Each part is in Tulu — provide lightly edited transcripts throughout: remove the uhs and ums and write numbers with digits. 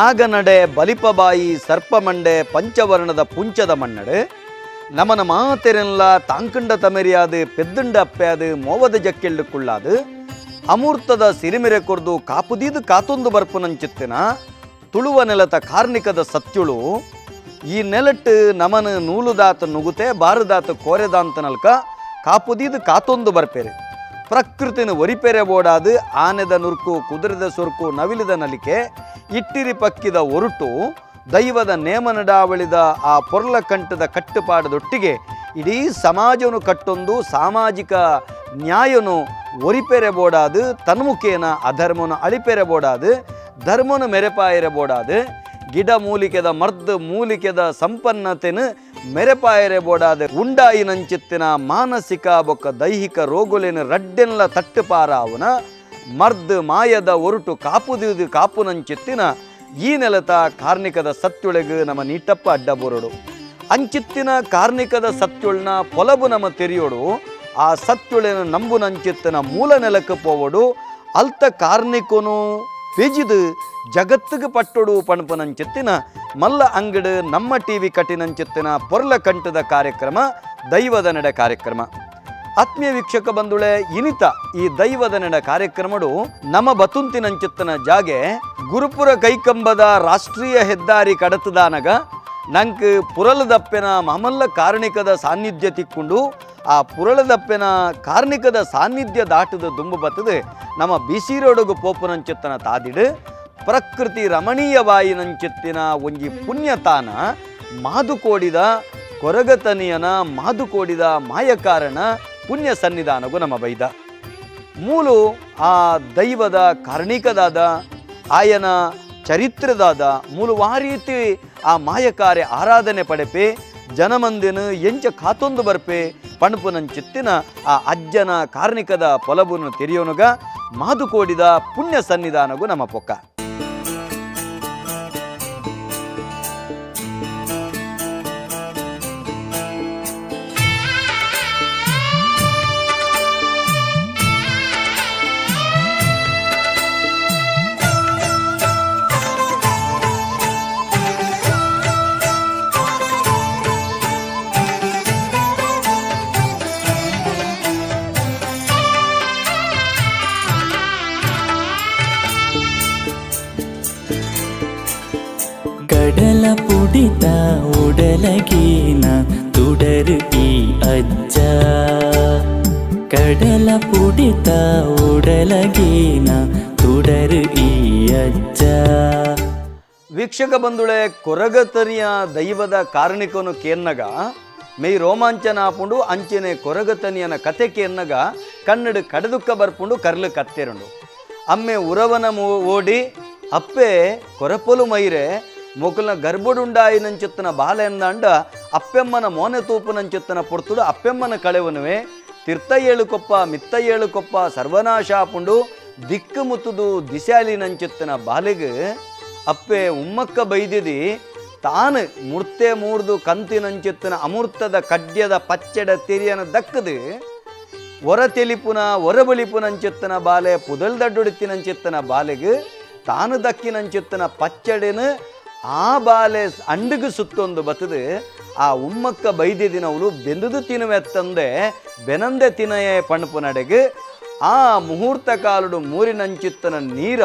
ನಾಗನಡೆ ಬಲಿಪಬಾಯಿ ಸರ್ಪಮಂಡೆ ಪಂಚವರ್ಣದ ಪುಂಚದ ಮಣ್ಣಡು ನಮನ ಮಾತೆರೆಲ್ಲ ತಾಂಕಂಡ ತಮೆರಿಯಾದ ಪೆದ್ದುಂಡ ಅಪ್ಪೆಯಾದ ಮೋವದ ಜಕ್ಕೆಳ್ಳು ಕುಳ್ಳಾದು ಅಮೂರ್ತದ ಸಿರಿಮಿರೆ ಕೊರ್ದು ಕಾಪುದೀದು ಕಾತೊಂದು ಬರ್ಪುನಂಚಿತ್ತಿನ ತುಳುವ ನೆಲತ ಕಾರ್ನಿಕದ ಸತ್ಯುಳು ಈ ನೆಲಟ್ಟು ನಮನ ನೂಲುದಾತ ನುಗುತೆ ಬಾರದಾತ ಕೋರೆದಾಂತ ನಲ್ಕ ಕಾಪುದೀದು ಕಾತೊಂದು ಬರ್ಪೇರೆ. ಪ್ರಕೃತಿನ ಒರಿಪೆರೆ ಬೋಡಾದು ಆನೆದ ನುರ್ಕು ಕುದುರೆದ ಸೊರ್ಕು ನವಿಲಿದ ನಲಿಕೆ ಇಟ್ಟಿರಿ ಪಕ್ಕಿದ ಒರುಟು ದೈವದ ನೇಮನಡಾವಳಿದ ಆ ಪೊರ್ಲ ಕಂಠದ ಕಟ್ಟುಪಾಡದೊಟ್ಟಿಗೆ ಇಡೀ ಸಮಾಜವನ್ನು ಕಟ್ಟೊಂದು ಸಾಮಾಜಿಕ ನ್ಯಾಯನು ಒರಿಪೆರೆ ಬೋಡಾದು ತನ್ಮುಖೇನ ಅಧರ್ಮನು ಅಳಿಪೆರೆ ಬೋಡಾದು ಧರ್ಮನು ಮೆರೆಪಾಯರೆ ಬೋಡಾದು ಗಿಡ ಮೂಲಿಕೆದ ಮರ್ದ್ ಮೂಲಿಕೆದ ಸಂಪನ್ನತೆನು ಮೆರೆಪಾಯರೆ ಬೋಡಾದ ಉಂಡಾಯಿನಂಚಿತ್ತಿನ ಮಾನಸಿಕ ಬೊಕ್ಕ ದೈಹಿಕ ರೋಗುಲೇನು ರಡ್ಡೆನ್ಲ ತಟ್ಟುಪಾರಾವುನ ಮರ್ದ್ ಮಾಯದ ಒರುಟು ಕಾಪುದಿದು ಕಾಪುನಂಚಿತ್ತಿನ ಈ ನೆಲತ ಕಾರ್ಣಿಕದ ಸತ್ಯೊಳಗು ನಮ್ಮ ನೀಟಪ್ಪ ಅಡ್ಡ ಬೋರಡು. ಅಂಚಿತ್ತಿನ ಕಾರ್ಣಿಕದ ಸತ್ಯೊಳ್ನ ಪೊಲಬು ನಮ್ಮ ತೆರಿಯೋಡು, ಆ ಸತ್ಯೊಳೆನ ನಂಬುನಂಚಿತ್ತಿನ ಮೂಲ ನೆಲಕ್ಕೆ ಪೋವಡು, ಅಲ್ತ ಕಾರ್ಣಿಕನು ಪೆಜಿದು ಜಗತ್ತಿಗೆ ಪಟ್ಟೊಡು ಪಣಪನಂಚಿತ್ತಿನ ಮಲ್ಲ ಅಂಗಡು ನಮ್ಮ ಟಿವಿ ಕಟ್ಟಿನಂಚಿತ್ತಿನ ಪೊರ್ಲ ಕಂಠದ ಕಾರ್ಯಕ್ರಮ ದೈವದ ನಡೆ ಕಾರ್ಯಕ್ರಮ. ಆತ್ಮೀಯ ವೀಕ್ಷಕ ಬಂಧುಳೆ, ಇನಿತ ಈ ದೈವದ ನಡೆ ಕಾರ್ಯಕ್ರಮಡು ನಮ್ಮ ಬತುಂತಿನಂಚಿತ್ತನ ಜಾಗೆ ಗುರುಪುರ ಕೈಕಂಬದ ರಾಷ್ಟ್ರೀಯ ಹೆದ್ದಾರಿ ಕಡತದಾನಗ ನಂಕ್ ಪುರಲದಪ್ಪೆನ ಮಾಮಲ್ಲ ಕಾರ್ಣಿಕದ ಸಾನ್ನಿಧ್ಯ ತಿಕ್ಕೊಂಡು ಆ ಪುರಳದಪ್ಪೆನ ಕಾರ್ಣಿಕದ ಸಾನ್ನಿಧ್ಯ ದಾಟದ ದುಂಬು ಬತ್ತದು ನಮ್ಮ ಬಿಸಿ ರೋಡುಗು ಪೋಪುನಂಚಿತ್ತನ ತಾದಿಡು ಪ್ರಕೃತಿ ರಮಣೀಯವಾಯಿನಂಚಿತ್ತಿನ ಒಂಜಿ ಪುಣ್ಯತಾನ ಮಾದುಕೋಡಿದ ಕೊರಗತನಿಯನ ಮಾದುಕೋಡಿದ ಮಾಯಕಾರನ ಪುಣ್ಯ ಸನ್ನಿಧಾನಗೂ ನಮ್ಮ ಬೈದ. ಮೂಲು ಆ ದೈವದ ಕಾರ್ಣಿಕದಾದ ಆಯನ ಚರಿತ್ರೆದಾದ ಮೂಲು ಆ ರೀತಿ ಆ ಮಾಯಕಾರೆ ಆರಾಧನೆ ಪಡೆಪೆ ಜನಮಂದಿನ ಎಂಚ ಕಾತೊಂದು ಬರ್ಪೆ ಪಣಪುನಂಚಿತ್ತಿನ ಆ ಅಜ್ಜನ ಕಾರ್ಣಿಕದ ಪೊಲಬುನು ತೆರಿಯೋನುಗ ಮಾದುಕೋಡಿದ ಪುಣ್ಯ ಸನ್ನಿಧಾನಗೂ ನಮ್ಮ ಪೊಕ್ಕ. ಕಡಲ ಪುಡಿತ ಉಡಲಗೇನ ತುಡರು ಈ ಅಜ್ಜ, ಕಡಲ ಪುಡಿತ ಉಡಲಗೇನ ತುಡರು ಈ ಅಜ್ಜ. ವೀಕ್ಷಕ ಬಂಧುಳೆ, ಕೊರಗತನಿಯ ದೈವದ ಕಾರ್ಣಿಕನು ಕೇನ್ನಗ ಮೈ ರೋಮಾಂಚನ ಆಪುಂಡು. ಅಂಚನೆ ಕೊರಗತನಿಯನ ಕತೆ ಕೇನ್ನಗ ಕನ್ನಡ ಕಡದುಕ್ಕ ಬರ್ಪುಂಡು, ಕರ್ಲು ಕತ್ತೆರುಂಡು. ಅಮ್ಮೆ ಉರವನ ಓಡಿ ಅಪ್ಪೆ ಕೊರಪೊಲು ಮೈರೆ ಮೊಕಲ್ನ ಗರ್ಭಡುಂಡಾಯಿನಂಚಿತ್ತನ ಬಾಲೆ ಎಂದಾಂಡ ಅಪ್ಪೆಮ್ಮನ ಮೋನೆ ತೂಪುನಂಚಿತ್ತನ ಪೊರ್ತುಡು ಅಪ್ಪೆಮ್ಮನ ಕಳೆವನುವೆ ತಿರ್ತ ಏಳು ಕೊಪ್ಪ ಮಿತ್ತ ಏಳು ಕೊಪ್ಪ ಸರ್ವನಾಶ ಆಪುಂಡು. ದಿಕ್ಕು ಮುತ್ತುದು ದಿಶಾಲಿನಂಚಿತ್ತನ ಬಾಲೆಗ್ ಅಪ್ಪೆ ಉಮ್ಮಕ್ಕ ಬೈದಿದಿ ತಾನು ಮುರ್ತೆ ಮೂರ್ದು ಕಂತಿನಂಚಿತ್ತನ ಅಮೂರ್ತದ ಕಡ್ಯದ ಪಚ್ಚೆಡ ತೆರಿಯನ ದಕ್ಕದು ಹೊರ ತೆಲಿಪುನ ಹೊರಬಳಿಪುನಂಚಿತ್ತನ ಬಾಲೆ ಪುದಲ್ ದಡ್ಡುಡಿತ್ತಿನಂಚಿತ್ತನ ಬಾಲೆಗ್ ತಾನು ದಕ್ಕಿನಂಚಿತ್ತನ ಪಚ್ಚಡೆನು ಆ ಬಾಲೆ ಅಂಡಿಗೆ ಸುತ್ತೊಂದು ಬತ್ತದು ಆ ಉಮ್ಮಕ್ಕ ಬೈದಿದಿನವಳು ಬೆಂದುದು ತಿನ್ನುವೆತ್ತಂದೆ ಬೆನಂದೆ ತಿನಯೇ ಪಣಪು ನಡೆಗೆ ಆ ಮುಹೂರ್ತ ಕಾಲುಡು ಮೂರಿನಂಚಿತ್ತನ ನೀರ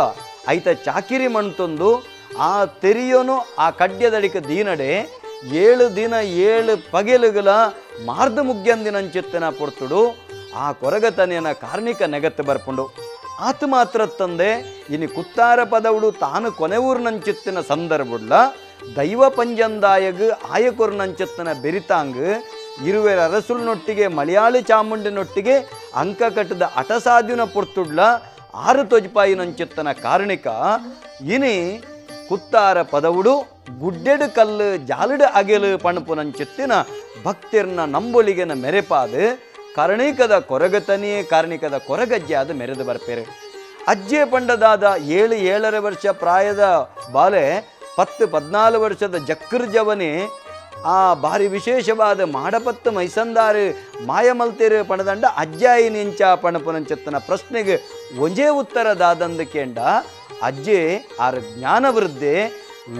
ಐತ ಚಾಕಿರಿ ಮಣ್ತೊಂದು ಆ ತೆರಿಯೋನು ಆ ಕಡ್ಯದಡಿಕ ದೀನಡೆ 7 ದಿನ 7 ಪಗೆಲುಗಳ ಮಾರ್ದ ಮುಗ್ಯಂದಿನಂಚಿತ್ತನ ಪೊರ್ತುಡು ಆ ಕೊರಗತನೆಯನ ಕಾರ್ಣಿಕ ನೆಗತ್ತು ಬರ್ಪುಂಡು. ಆತ ಮಾತ್ರ ತಂದೆ ಇನಿ ಕುತ್ತಾರ ಪದವುಡು ತಾನು ಕೊನೆ ಊರಿನಂಚಿತ್ತಿನ ಸಂದರ್ಭುಡ್ಲ ದೈವ ಪಂಜಂದಾಯಗ್ ಆಯಕೊರ್ನಂಚಿತ್ತನ ಬೆರಿತಾಂಗ್ ಇರುವೆರ ಅರಸುಲ್ನೊಟ್ಟಿಗೆ ಮಲಯಾಳಿ ಚಾಮುಂಡಿನೊಟ್ಟಿಗೆ ಅಂಕ ಕಟ್ಟದ ಅಟಸಾದ್ಯುನ ಪೊರ್ತುಡ್ಲ 6 ತೊಜ್ಪಾಯಿನಂಚಿತ್ತನ ಕಾರಣಿಕ ಇನಿ ಕುತ್ತಾರ ಪದವುಡು ಗುಡ್ಡೆಡು ಕಲ್ಲು ಜಾಲಡು ಅಗೆಲು ಪಣಪುನಂಚಿತ್ತಿನ ಭಕ್ತಿರ್ನ ನಂಬೊಲಿಗೆನ ಮೆರೆಪಾದು ಕಾರಣಿಕದ ಕೊರಗತನಿಯೇ ಕಾರಣಿಕದ ಕೊರಗಜ್ಜೆ ಅದು ಮೆರೆದು ಬರ್ಪೇರು. ಅಜ್ಜೆ ಪಂಡದಾದ 7 7.5 ವರ್ಷ ಪ್ರಾಯದ ಬಾಲೆ 10 14 ವರ್ಷದ ಜಕ್ಕರ್ ಜವನಿ ಆ ಭಾರಿ ವಿಶೇಷವಾದ ಮಾಡಪತ್ತು ಮೈಸಂದಾರು ಮಾಯಮಲ್ತೇರು ಪಣದಂಡ ಅಜ್ಜಾಯಿ ನಿಂಚ ಪಣಪುನಂಚತ್ತನ ಪ್ರಶ್ನೆಗೆ ಒಂಜೇ ಉತ್ತರ ದಾದಂದು ಕೇಂಡ ಅಜ್ಜೆ ಆರ್ ಜ್ಞಾನವೃದ್ಧಿ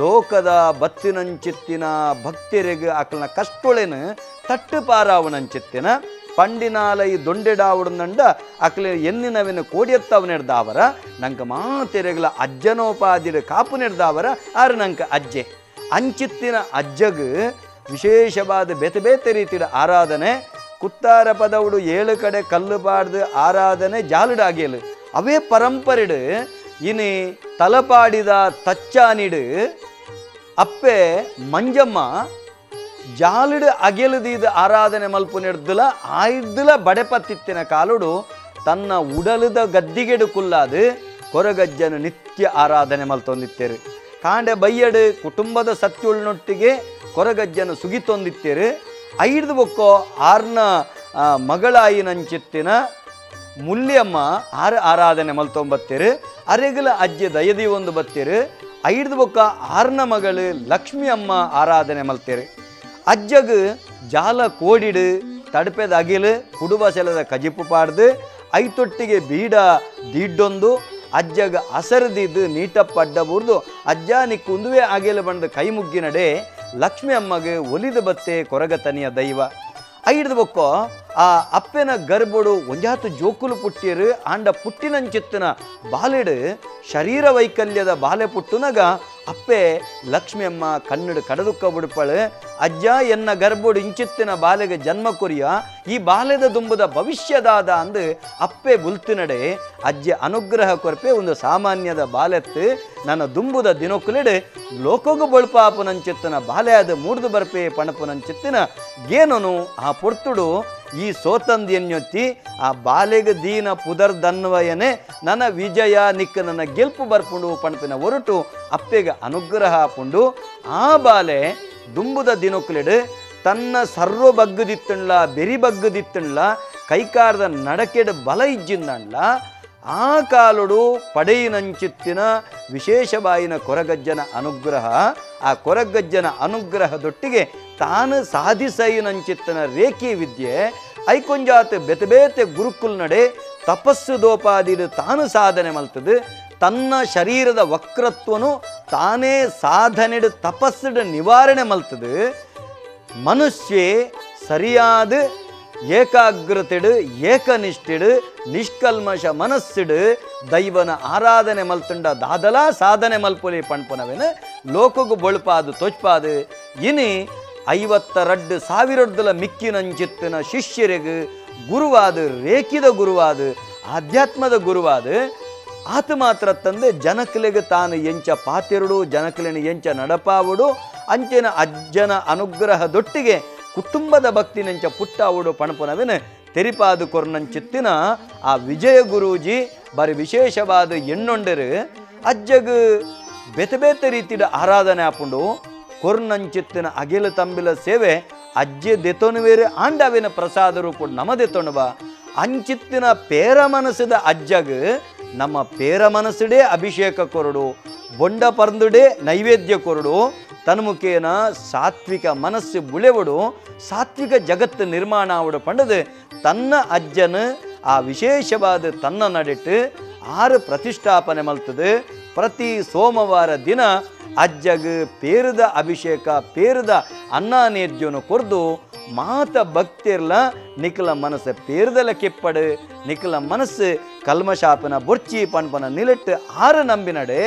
ಲೋಕದ ಬತ್ತಿನಂಚಿತ್ತಿನ ಭಕ್ತರಿಗೆ ಆಕಲ್ನ ಕಷ್ಟೊಳೆನು ತಟ್ಟು ಪಾರಾವನಂಚಿತ್ತಿನ ಪಂಡಿನಾಲೈ ದೊಂಡೆಡಾವುಡಂದಂಡ ಅಕ್ಲೆ ಎನ್ನಿನವಿನ ಕೋಡಿಯತ್ತವನೆಡ್ದಾವರ ನಂಕ ಮಾತೆರೆಗಳ ಅಜ್ಜನೋಪಾದಿಡು ಕಾಪು ನೆಡ್ದಾವರ ಆರು ನಂಕ ಅಜ್ಜೆ ಅಂಚಿತ್ತಿನ ಅಜ್ಜಗ್ ವಿಶೇಷವಾದ ಬೇತೆ ಬೇತೆ ರೀತಿಯ ಆರಾಧನೆ ಕುತ್ತಾರ ಪದವುಡು ಏಳು ಕಡೆ ಕಲ್ಲು ಪಾಡ್ದು ಆರಾಧನೆ ಜಾಲುಡಾಗೇಲು ಅವೇ ಪರಂಪರೆಡು ಇನಿ ತಲಪಾಡಿದ ತಚ್ಚಾನಿಡು ಅಪ್ಪೆ ಮಂಜಮ್ಮ ಜಾಲುಡು ಅಗೆಲುದೀದು ಆರಾಧನೆ ಮಲ್ಪು ನೆಡ್ದುಲ ಆಯ್ದುಲ ಬಡೆಪತ್ತಿತ್ತಿನ ಕಾಲುಡು ತನ್ನ ಉಡಲುದ ಗದ್ದಿಗೆಡು ಕುಲ್ಲಾದು ಕೊರಗಜ್ಜನ ನಿತ್ಯ ಆರಾಧನೆ ಮಲ್ತೊಂದಿತ್ತೇರು. ಕಾಂಡೆ ಬೈಯಡು ಕುಟುಂಬದ ಸತ್ಯುಳ್ನೊಟ್ಟಿಗೆ ಕೊರಗಜ್ಜನ ಸುಗಿತೊಂದಿತ್ತೇರು. ಐದು ಬೊಕ್ಕೋ ಆರ್ನ ಮಗಳಾಯಿನಂಚಿತ್ತಿನ ಮುಲ್ಯಮ್ಮ ಆರು ಆರಾಧನೆ ಮಲ್ತೊಂಬತ್ತೀರು. ಅರೆಗಲ ಅಜ್ಜಿ ದಯದಿ ಒಂದು ಬತ್ತೀರು. ಐದು ಬೊಕ್ಕ ಆರ್ನ ಮಗಳು ಲಕ್ಷ್ಮಿ ಅಮ್ಮ ಆರಾಧನೆ ಮಲ್ತೇರು. ಅಜ್ಜಗ್ ಜಾಲ ಕೋಡಿಡು ತಡಪೆದ ಅಗಿಲು ಕುಡುಬ ಸೆಲದ ಕಜಿಪು ಪಾಡ್ದು ಐತೊಟ್ಟಿಗೆ ಬೀಡ ದೀಡ್ಡೊಂದು ಅಜ್ಜಗ ಅಸರದಿದ್ದು ನೀಟಪ್ಪ ಅಡ್ಡ ಬೂರ್ದು ಅಜ್ಜ ನಿಕ್ಕು ಉಂದುವೆ ಅಗಿಲು ಬಂದು ಕೈ ಮುಗ್ಗಿನಡೆ ಲಕ್ಷ್ಮಿ ಅಮ್ಮಗೆ ಒಲಿದು ಬತ್ತೆ ಕೊರಗತನಿಯ ದೈವ. ಐಡ್ದು ಬೊಕ್ಕೋ ಆ ಅಪ್ಪೆನ ಗರ್ಭಡು ಒಂಜಾತು ಜೋಕುಲು ಪುಟ್ಟಿರು ಆಂಡ ಪುಟ್ಟಿನಂಚಿತ್ತಿನ ಬಾಲೆಡು ಶರೀರ ವೈಕಲ್ಯದ ಬಾಲೆ ಪುಟ್ಟುನಗ ಅಪ್ಪೆ ಲಕ್ಷ್ಮಿ ಅಮ್ಮ ಕಣ್ಣಡು ಕಡದುಕ್ಕ ಬುಡ್ಪಳು ಅಜ್ಜ ಎನ್ನ ಗರ್ಭಡು ಇಂಚಿತ್ತಿನ ಬಾಲೆಗೆ ಜನ್ಮ ಕೊರಿಯ ಈ ಬಾಲೆದ ದುಂಬುದ ಭವಿಷ್ಯದಾದ ಅಂದು ಅಪ್ಪೆ ಬುಲ್ತಿನಡೆ ಅಜ್ಜಿ ಅನುಗ್ರಹ ಕೊರಪೆ ಒಂದು ಸಾಮಾನ್ಯದ ಬಾಲೆತ್ತು ನನ್ನ ದುಂಬುದ ದಿನೊಕ್ಕುಲೆಡೆ ಲೋಕೋಗು ಬೊಳ್ಪಾಪುನಂಚಿತ್ತಿನ ಬಾಲೆ ಅದು ಮೂಡ್ದು ಬರ್ಪೆ ಪಣಪುನಂಚಿತ್ತಿನ ಗೇನನು ಆ ಪೊರ್ತುಡು ಈ ಸೋತಂದಿಯನ್ಯೊತ್ತಿ ಆ ಬಾಲೆಗ ದೀನ ಪುದರ್ ದನ್ವಯನೆ ನನ್ನ ವಿಜಯ ನಿಕ್ಕ ನನ್ನ ಗೆಲ್ಪು ಬರ್ಪುಂಡು ಪಣಪಿನ ಒರಟು ಅಪ್ಪೆಗೆ ಅನುಗ್ರಹ ಪುಂಡು ಆ ಬಾಲೆ ದುಂಬುದ ದಿನೊಕ್ಕುಲೆಡು ತನ್ನ ಸರ್ವ ಬಗ್ಗುದಿತ್ತಣ್ಲ ಬೆರಿ ಬಗ್ಗುದಿತ್ತಣ್ಲ ಕೈಕಾರದ ನಡಕೆಡು ಬಲ ಇಜ್ಜಿಂದಣ್ಲ ಆ ಕಾಲುಡು ಪಡೆಯಿನಂಚಿತ್ತಿನ ವಿಶೇಷಬಾಯಿನ ಕೊರಗಜ್ಜನ ಅನುಗ್ರಹ ಆ ಕೊರಗಜ್ಜನ ಅನುಗ್ರಹದೊಟ್ಟಿಗೆ ತಾನು ಸಾಧಿಸೈನಂಚಿತ್ತನ ರೇಖಿ ವಿದ್ಯೆ ಐಕೊಂಜಾತ ಬೆತೆ ಬೇತೆ ಗುರುಕುಲ್ ನಡೆ ತಪಸ್ಸು ದೋಪಾದಿಡು ತಾನು ಸಾಧನೆ ಮಲ್ತದು ತನ್ನ ಶರೀರದ ವಕ್ರತ್ವನು ತಾನೇ ಸಾಧನೆಡು ತಪಸ್ಸುಡು ನಿವಾರಣೆ ಮಲ್ತದು ಮನುಷ್ಯೆ ಸರಿಯಾದ ಏಕಾಗ್ರತೆಡು ಏಕನಿಷ್ಠೆಡು ನಿಷ್ಕಲ್ಮಶ ಮನಸ್ಸಿಡು ದೈವನ ಆರಾಧನೆ ಮಲ್ತುಂಡ ದಾದಲಾ ಸಾಧನೆ ಮಲ್ಪುಲಿ ಪಣ್ಪುನವೇನು ಲೋಕಗು ಬೊಳ್ಪಾದು ತೊಚ್ಪಾದು ಇನಿ 52 ಸಾವಿರದ್ದುಲ ಮಿಕ್ಕಿನಂಚಿತ್ತಿನ ಶಿಷ್ಯರಿಗೆ ಗುರುವಾದ ರೇಖಿದ ಗುರುವಾದ ಆಧ್ಯಾತ್ಮದ ಗುರುವಾದ ಆತ ಮಾತ್ರ ತಂದೆ ಜನಕಲೆಗೆ ತಾನು ಎಂಚ ಪಾತಿರುಡು ಜನಕಲಿನ ಎಂಚ ನಡಪಾವುಡು ಅಂಚಿನ ಅಜ್ಜನ ಅನುಗ್ರಹದೊಟ್ಟಿಗೆ ಕುಟುಂಬದ ಭಕ್ತಿನಂಚ ಪುಟ್ಟಾವುಡು ಪಣಪುನವಿನ ತೆರಿಪಾದು ಕೊರ್ನಂಚಿತ್ತಿನ ಆ ವಿಜಯ ಗುರೂಜಿ ಬಾರಿ ವಿಶೇಷವಾದ ಎಣ್ಣೊಂಡರು ಅಜ್ಜಗ ಬೇತೆ ಬೇತೆ ರೀತಿಯ ಆರಾಧನೆ ಆಪುಂಡು ಕೊರ್ನಂಚಿತ್ತಿನ ಅಗಿಲ ತಂಬಿಲ ಸೇವೆ ಅಜ್ಜೆ ದೆತೊನುವೇರು ಆಂಡವಿನ ಪ್ರಸಾದ ರೂಪ ನಮ ದೆತೊಣುವ ಅಂಚಿತ್ತಿನ ಪೇರ ಮನಸ್ಸಿದ ಅಜ್ಜಗ ನಮ್ಮ ಪೇರ ಮನಸ್ಸುಡೇ ಅಭಿಷೇಕ ಕೊರಡು ಬೊಂಡ ಪರ್ಂದುಡೇ ನೈವೇದ್ಯ ಕೊರಡು ತನ್ಮುಖೇನ ಸಾತ್ವಿಕ ಮನಸ್ಸು ಬುಳೆವಡು ಸಾತ್ವಿಕ ಜಗತ್ತು ನಿರ್ಮಾಣ ಆವಡು ಪಂಡದು ತನ್ನ ಅಜ್ಜನ ಆ ವಿಶೇಷವಾದ ತನ್ನ ನಡಿಟ್ಟು ಆರು ಪ್ರತಿಷ್ಠಾಪನೆ ಮಲ್ತದೆ. ಪ್ರತಿ ಸೋಮವಾರ ದಿನ ಅಜ್ಜಗ ಪೇರದ ಅಭಿಷೇಕ ಪೇರದ ಅನ್ನಾನೇದ್ಯನು ಕೊರ್ದು ಮಾತ ಭಕ್ತಿರ್ಲ ನಿಖಲ ಮನಸ್ಸು ಪೇರ್ದಲ ಕೆಪ್ಪಡು ನಿಖಲ ಮನಸ್ಸು ಕಲ್ಮಶಾಪನ ಬೊರ್ಚಿ ಪಣ್ಪನ ನಿಲೆಟ್ಟು ಆರು ನಂಬಿನಡೆ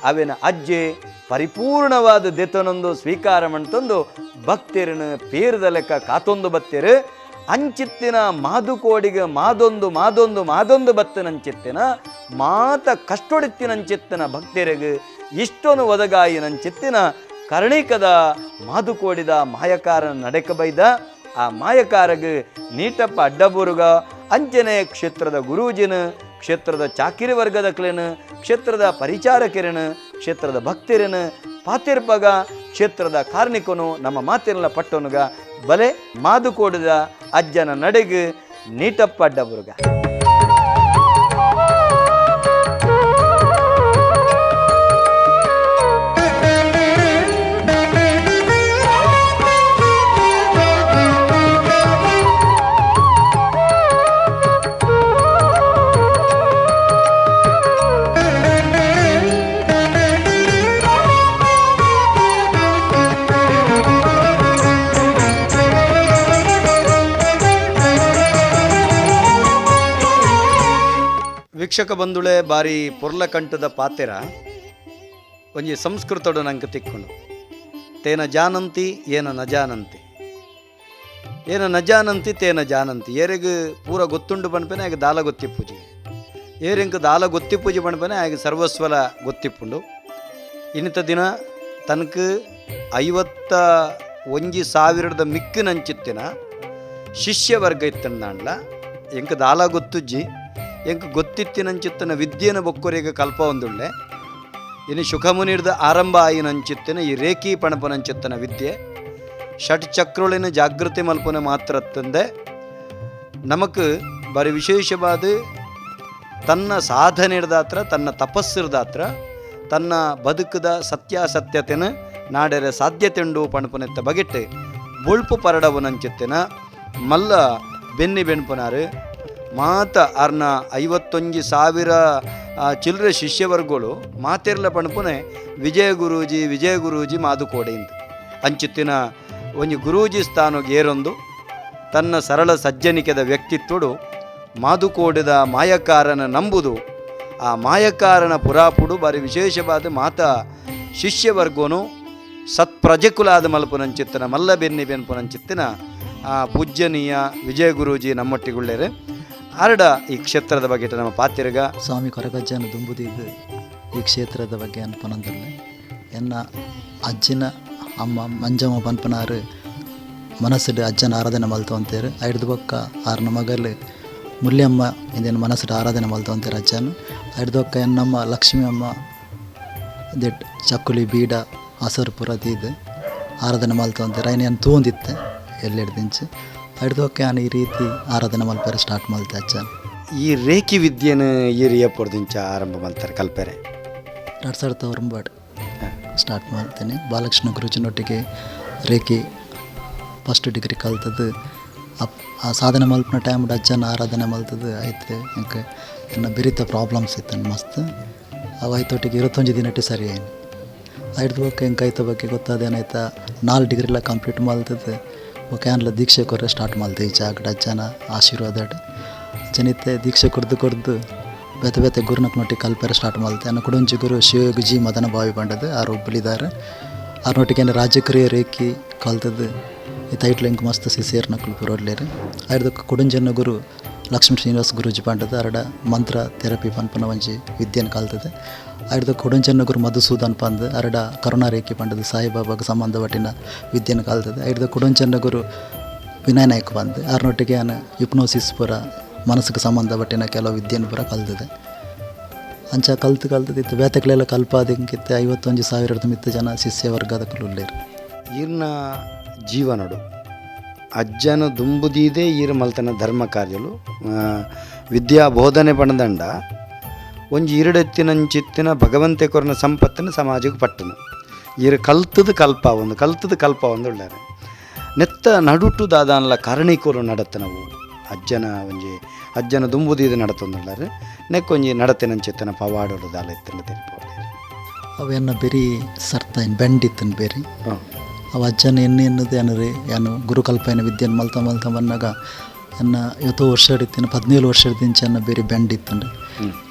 ಅವಿನ ಅಜ್ಜೆ ಪರಿಪೂರ್ಣವಾದ ದೆತನೊಂದು ಸ್ವೀಕಾರ ಮಂತಂದು ಭಕ್ತಿರನು ಪೇರದ ಲೆಕ್ಕ ಕಾತೊಂದು ಬತ್ತಿರು ಅಂಚಿತ್ತಿನ ಮಾದುಕೋಡಿಗೆ ಮಾದೊಂದು ಮಾದೊಂದು ಮಾದೊಂದು ಬತ್ತನಂಚಿತ್ತಿನ ಮಾತ ಕಷ್ಟೊಡಿತ್ತಿನಂಚಿತ್ತಿನ ಭಕ್ತರಿಗೆ ಇಷ್ಟೊನು ಒದಗಾಯಿನಂಚಿತ್ತಿನ ಕರ್ಣಿಕದ ಮಾದುಕೋಡಿದ ಮಾಯಕಾರನ ನಡೆಕ ಬೈದ ಆ ಮಾಯಕಾರಗ ನೀಟಪ್ಪ ಅಡ್ಡಬೂರುಗ ಅಂಚನೆ ಕ್ಷೇತ್ರದ ಗುರೂಜಿನ ಕ್ಷೇತ್ರದ ಚಾಕಿರಿ ವರ್ಗದ ಕ್ಲೇನು ಕ್ಷೇತ್ರದ ಪರಿಚಾರಕಿರನು ಕ್ಷೇತ್ರದ ಭಕ್ತಿರನು ಪಾತಿರ್ಪಗ ಕ್ಷೇತ್ರದ ಕಾರ್ಣಿಕನು ನಮ್ಮ ಮಾತಿರಲ ಪಟ್ಟೊನುಗ ಬಲೆ ಮಾದುಕೋಡಿದ ಅಜ್ಜನ ನಡೆಗು ನೀಟಪ್ಪ ಅಡ್ಡಬುರುಗ. ವೀಕ್ಷಕ ಬಂಧುಳೆ, ಬಾರಿ ಪೊರ್ಲ ಕಂಠದ ಪಾತೆರ ಒಂಜಿ ಸಂಸ್ಕೃತಡು ನಂಗೆ ತಿಕ್ಕುಂಡು. ತೇನ ಜಾನಂತಿ ಏನ ನ ಜಾನಂತಿ, ಏನ ನ ಜಾನಂತಿ ತೇನ ಜಾನಂತಿ. ಏರೆಗ್ ಪೂರ ಗೊತ್ತುಂಡು ಪನ್ಪೆನೆ ಆಗ ದಾಲ ಗೊತ್ತಿಪ್ಪುಜಿ, ಏರೆಂಕ್ ದಾಲ ಗೊತ್ತಿಪ್ಪುಜಿ ಪನ್ಪೆನೆ ಆಗ ಸರ್ವಸ್ವಲ ಗೊತ್ತಿಪ್ಪುಂಡು. ಇನ್ನಿತ ದಿನ ತನಕ 51,000 ಮಿಕ್ಕಿನಂಚಿತ್ತಿನ ಶಿಷ್ಯವರ್ಗ ಇತ್ತಂದಾಂಡ್ಲ ಎಂಕ್ ದಾಲ ಗೊತ್ತುಜ್ಜಿ, ಎಂಕ್ ಗೊತ್ತಿತ್ತಿನಂಚಿತ್ತನ ವಿದ್ಯೆನ ಬೊಕ್ಕೊರಿಗೆ ಕಲ್ಪ ಒಂದುಳ್ಳೆ. ಇನ್ನು ಶುಖಮುನಿರ್ದ ಆರಂಭ ಆಯಿನಂಚಿತ್ತಿನ ಈ ರೇಖಿ ಪಣಪನಂಚಿತ್ತನ ವಿದ್ಯೆ ಷಟ್ಚಕ್ರೊಳಿನ ಜಾಗೃತಿ ಮಲ್ಪನೆ ಮಾತ್ರ ತಂದೆ ನಮಕ್ ಬಾರಿ ವಿಶೇಷವಾದ ತನ್ನ ಸಾಧನೆ ಹಿಡ್ದಾತ್ರ, ತನ್ನ ತಪಸ್ಸಿರ್ದಾತ್ರ, ತನ್ನ ಬದುಕದ ಸತ್ಯಾಸತ್ಯತೆನ ನಾಡೆರೆ ಸಾಧ್ಯತೆ ಉಂಡು ಪಣಪನೆತ್ತ ಬಗೆಟ್ ಬೊಳ್ಪು ಪರಡವನಂಚಿತ್ತಿನ ಮಲ್ಲ ಬೆನ್ನಿ ಬೆನ್ಪುನಾರು ಮಾತ ಅರ್ನ 51,000 ಚಿಲ್ಲರೆ ಶಿಷ್ಯವರ್ಗಳು ಮಾತೆರ್ಲ ಪಣಪುನೆ ವಿಜಯ ಗುರೂಜಿ ವಿಜಯ ಗುರೂಜಿ ಮಾದುಕೋಡೆಯಿಂದ ಅಂಚಿತ್ತಿನ ಒಂಜಿ ಗುರೂಜಿ ಸ್ಥಾನಗೆ ಏರೊಂದು ತನ್ನ ಸರಳ ಸಜ್ಜನಿಕೆದ ವ್ಯಕ್ತಿತ್ವಡು ಮಾದುಕೋಡಿದ ಮಾಯಕಾರನ ನಂಬುದು ಆ ಮಾಯಕಾರನ ಪುರಾಪುಡು ಬಾರಿ ವಿಶೇಷವಾದ ಮಾತ ಶಿಷ್ಯವರ್ಗೋನು ಸತ್ಪ್ರಜೆಕುಲಾದ ಮಲ್ಪುನಂಚಿತ್ತನ ಮಲ್ಲ ಬೆನ್ನಿ ಬೆನ್ಪುನಂಚಿತ್ತಿನ ಆ ಪೂಜ್ಯನೀಯ ವಿಜಯ ಗುರೂಜಿ ನಮ್ಮೊಟ್ಟಿಗುಳ್ಳೇರು ಆರಡ ಈ ಕ್ಷೇತ್ರದ ಬಗ್ಗೆ ನಮ್ಮ ಪಾತಿರ್ಗ ಸ್ವಾಮಿ ಕೊರಗಜ್ಜನ ದುಂಬುದಿದ್ದು ಈ ಕ್ಷೇತ್ರದ ಬಗ್ಗೆ ಅನ್ಪನಂದುಲ್ಲೆ. ಎನ್ನ ಅಜ್ಜಿನ ಅಮ್ಮ ಮಂಜಮ್ಮ ಪನ್ಪನಾರು ಮನಸ್ಸುಡು ಅಜ್ಜನ ಆರಾಧನೆ ಮಲ್ತೊಂತೇರು. ಐಡ್ದು ಬೊಕ್ಕ ಆರ್ನ ಮಗಲು ಮುಲ್ಯಮ್ಮ ಇಂದೇನು ಮನಸ್ಸುಡು ಆರಾಧನೆ ಮಲ್ತೊಂತೇರು ಅಜ್ಜನ. ಐಡ್ದು ಬೊಕ್ಕ ಎನ್ನಮ್ಮ ಲಕ್ಷ್ಮಿ ಅಮ್ಮ ದೆಟ್ ಚಕ್ಕುಲಿ ಬೀಡ ಹಸರ್ಪುರ ದೀದ್ ಆರಾಧನೆ ಮಲ್ತೊಂತೇರು. ಐನ್ ಏನು ತೂಂದಿತ್ತೆ ಎಲ್ಲೆಡ್ದಿಂಚಿ ಐಡ್ದು ಬೊಕ್ಕ ಯಾನ್ ಈ ರೀತಿ ಆರಾಧನೆ ಮಲ್ಪೆರೆ ಸ್ಟಾರ್ಟ್ ಮಲ್ತೆ ಅಜ್ಜನ. ಈ ರೇಖಿ ವಿದ್ಯೆನ ಈ ರಿಯಪೊರ್ದಿಂಚ ಆರಂಭ ಮಲ್ತಾರೆ ಕಲ್ಪೆರೆ 2009 ಸ್ಟಾರ್ಟ್ ಮಾಡ್ತೇನೆ. ಬಾಲಕೃಷ್ಣ ಗುರೂಜಿನೊಟ್ಟಿಗೆ ರೇಖಿ ಫಸ್ಟ್ ಡಿಗ್ರಿ ಕಲ್ತದ್ದು. ಆ ಸಾಧನೆ ಮಲ್ಪನ ಟೈಮ್ ಅಜ್ಜನ ಆರಾಧನೆ ಮಲ್ತದ್ದು ಆಯ್ತು. ಎಂಕ್ ಎನ್ನ ಬೆರಿತ ಪ್ರಾಬ್ಲಮ್ಸ್ ಇತ್ತು ಮಸ್ತ್ ಅವು ಆಯ್ತೊಟ್ಟಿಗೆ 21 ದಿನಟ್ಟೆ ಸರಿ ಆಯ್ತು. ಐಡ್ದು ಬೊಕ್ಕ ಎಂಕ್ ಐತ ಬಗ್ಗೆ ಗೊತ್ತಾದ ಏನಾಯ್ತಾ 4 ಡಿಗ್ರಿಲ ಕಂಪ್ಲೀಟ್ ಮಲ್ತದ್ದು. ಬೊಕ್ಕ ಏನ್ಲ ದೀಕ್ಷೆ ಕೊರ್ರೆ ಸ್ಟಾರ್ಟ್ ಮಲ್ತೆ ಈ ಜಾಗಡ್ ಅಜ್ಜನ ಆಶೀರ್ವಾದ ಜನಿತೆ ದೀಕ್ಷೆ ಕೊರ್ದು ಕೊರ್ದು ಬೇತೆ ಬೇತೆ ಗುರುನಕ್ನೊಟ್ಟಿಗೆ ಕಲ್ಪೆರೆ ಸ್ಟಾರ್ಟ್ ಮಲ್ತೆ. ಅನ್ನ ಕುಡೊಂಜಿ ಗುರು ಶಿವಯೋಗಿ ಮದನ ಬಾವಿ ಬಂಡದು ಆರು ಒಬ್ಬಲಿದ್ದಾರೆ. ಆರ್ನೊಟ್ಟಿಗೆ ರಾಜಕ್ರಿಯೆ ರೇಖಿ ಕಲ್ತದ್ದು. ಈ ತೈಟ್ಲು ಎಂಕ್ ಮಸ್ತ್ ಸಿಸಿಯರ್ನಕ್ಲು ಪುರೋಡ್ಲೇರು. ಐಡ್ದಕ್ಕ ಕುಡಂಜನ ಗುರು ಲಕ್ಷ್ಮೀ ಶ್ರೀನಿವಾಸ ಗುರೂಜಿ ಪಂಡದು ಅರಡ ಮಂತ್ರ ಥೆರಪಿ ಪನ್ಪನ ಒಂಜಿ ವಿದ್ಯೆನ ಕಲ್ತದೆ. ಐಡ್ದಕ್ಕ ಕುಡಂಜನ ಗುರು ಮಧುಸೂದನ್ ಪಂದ್ ಅರಡ ಕರುಣಾ ರೇಖಿ ಪಂಡದು ಸಾಯಿಬಾಬಾಗ ಸಂಬಂಧಪಟ್ಟಿನ ವಿದ್ಯೆನ ಕಲ್ತದೆ. ಐಡ್ದ ಕುಡಂಜನ ಗುರು ವಿನಯ್ ನಾಯ್ಕ ಬಂದು ಆರ್ನೊಟ್ಟಿಗೆ ಆನ ಹಿಪ್ನೋಸಿಸ್ ಪೂರ ಮನಸ್ಸಿಗೆ ಸಂಬಂಧಪಟ್ಟಿನ ಕೆಲವು ವಿದ್ಯೆನ ಪೂರ ಕಲ್ತದೆ. ಅಂಚ ಕಲ್ತು ಕಲ್ತದಿತ್ತು ಬೇತೆಗಳೆಲ್ಲ ಕಲ್ಪಾದಿಂಕಿತ್ತೆ 51,000 ಮಿತ್ತ ಜನ ಶಿಷ್ಯ ವರ್ಗದ ಉಳ್ಳೇರು. ಈರ್ನ ಜೀವನಡು ಅಜ್ಜನ ದುಂಬುದೀದೆ ಈರ್ ಮಲ್ತನ ಧರ್ಮ ಕಾರ್ಯಲು ವಿದ್ಯಾ ಬೋಧನೆ ಪಣದಂಡ ಒಂಜಿ ಈರಡೆತ್ತಿನಂಚಿತ್ತಿನ ಭಗವಂತೆ ಕೊರನ ಸಂಪತ್ತಿನ ಸಮಾಜಕ್ಕೆ ಪಟ್ಟನು ಈರು ಕಲ್ತದ ಕಲ್ಪ ಒಂದು ಕಲ್ತದ ಕಲ್ಪ ಒಂದು ಉಳ್ಳಾರೆ. ನೆತ್ತ ನಡುಟು ದಾದಾನ್ಲ ಕಾರಣಿಕೋರು ನಡತನವು ಅಜ್ಜನ ಒಂಜಿ ಅಜ್ಜನ ದುಂಬುದೀದೆ ನಡತೊಂದುಳ್ಳಾರೆ. ನೆಕ್ಕೊಂಜಿ ನಡತಿನಂಚಿತ್ತಿನ ಪವಾಡೋಡು ದಾಲ ಎತ್ತಿನ ತೆರಿಪೋಲೆ. ಅವೆನ್ನ ಬೆರಿ ಸರ್ತ ಇನ್ ಬೆಂಡಿತ್ತನ್ ಬೇರಿ ಅವ ಅಜ್ಜನ ಎಣ್ಣೆ ಎನ್ನದು ಏನರಿ ಏನು ಗುರುಕಲ್ಪನ ವಿದ್ಯೆನ ಮಲ್ತ ಮಲ್ತ ಬಂದಾಗ ಎನ್ನ ಇವತ್ತು ವರ್ಷ ಹಿಡಿತೀನಿ 17 ವರ್ಷ ಹಿಡಿದಿಂಚ ಎನ್ನ ಬೇರೆ ಬೆಂಡ್ ಇತ್ತಂಡು.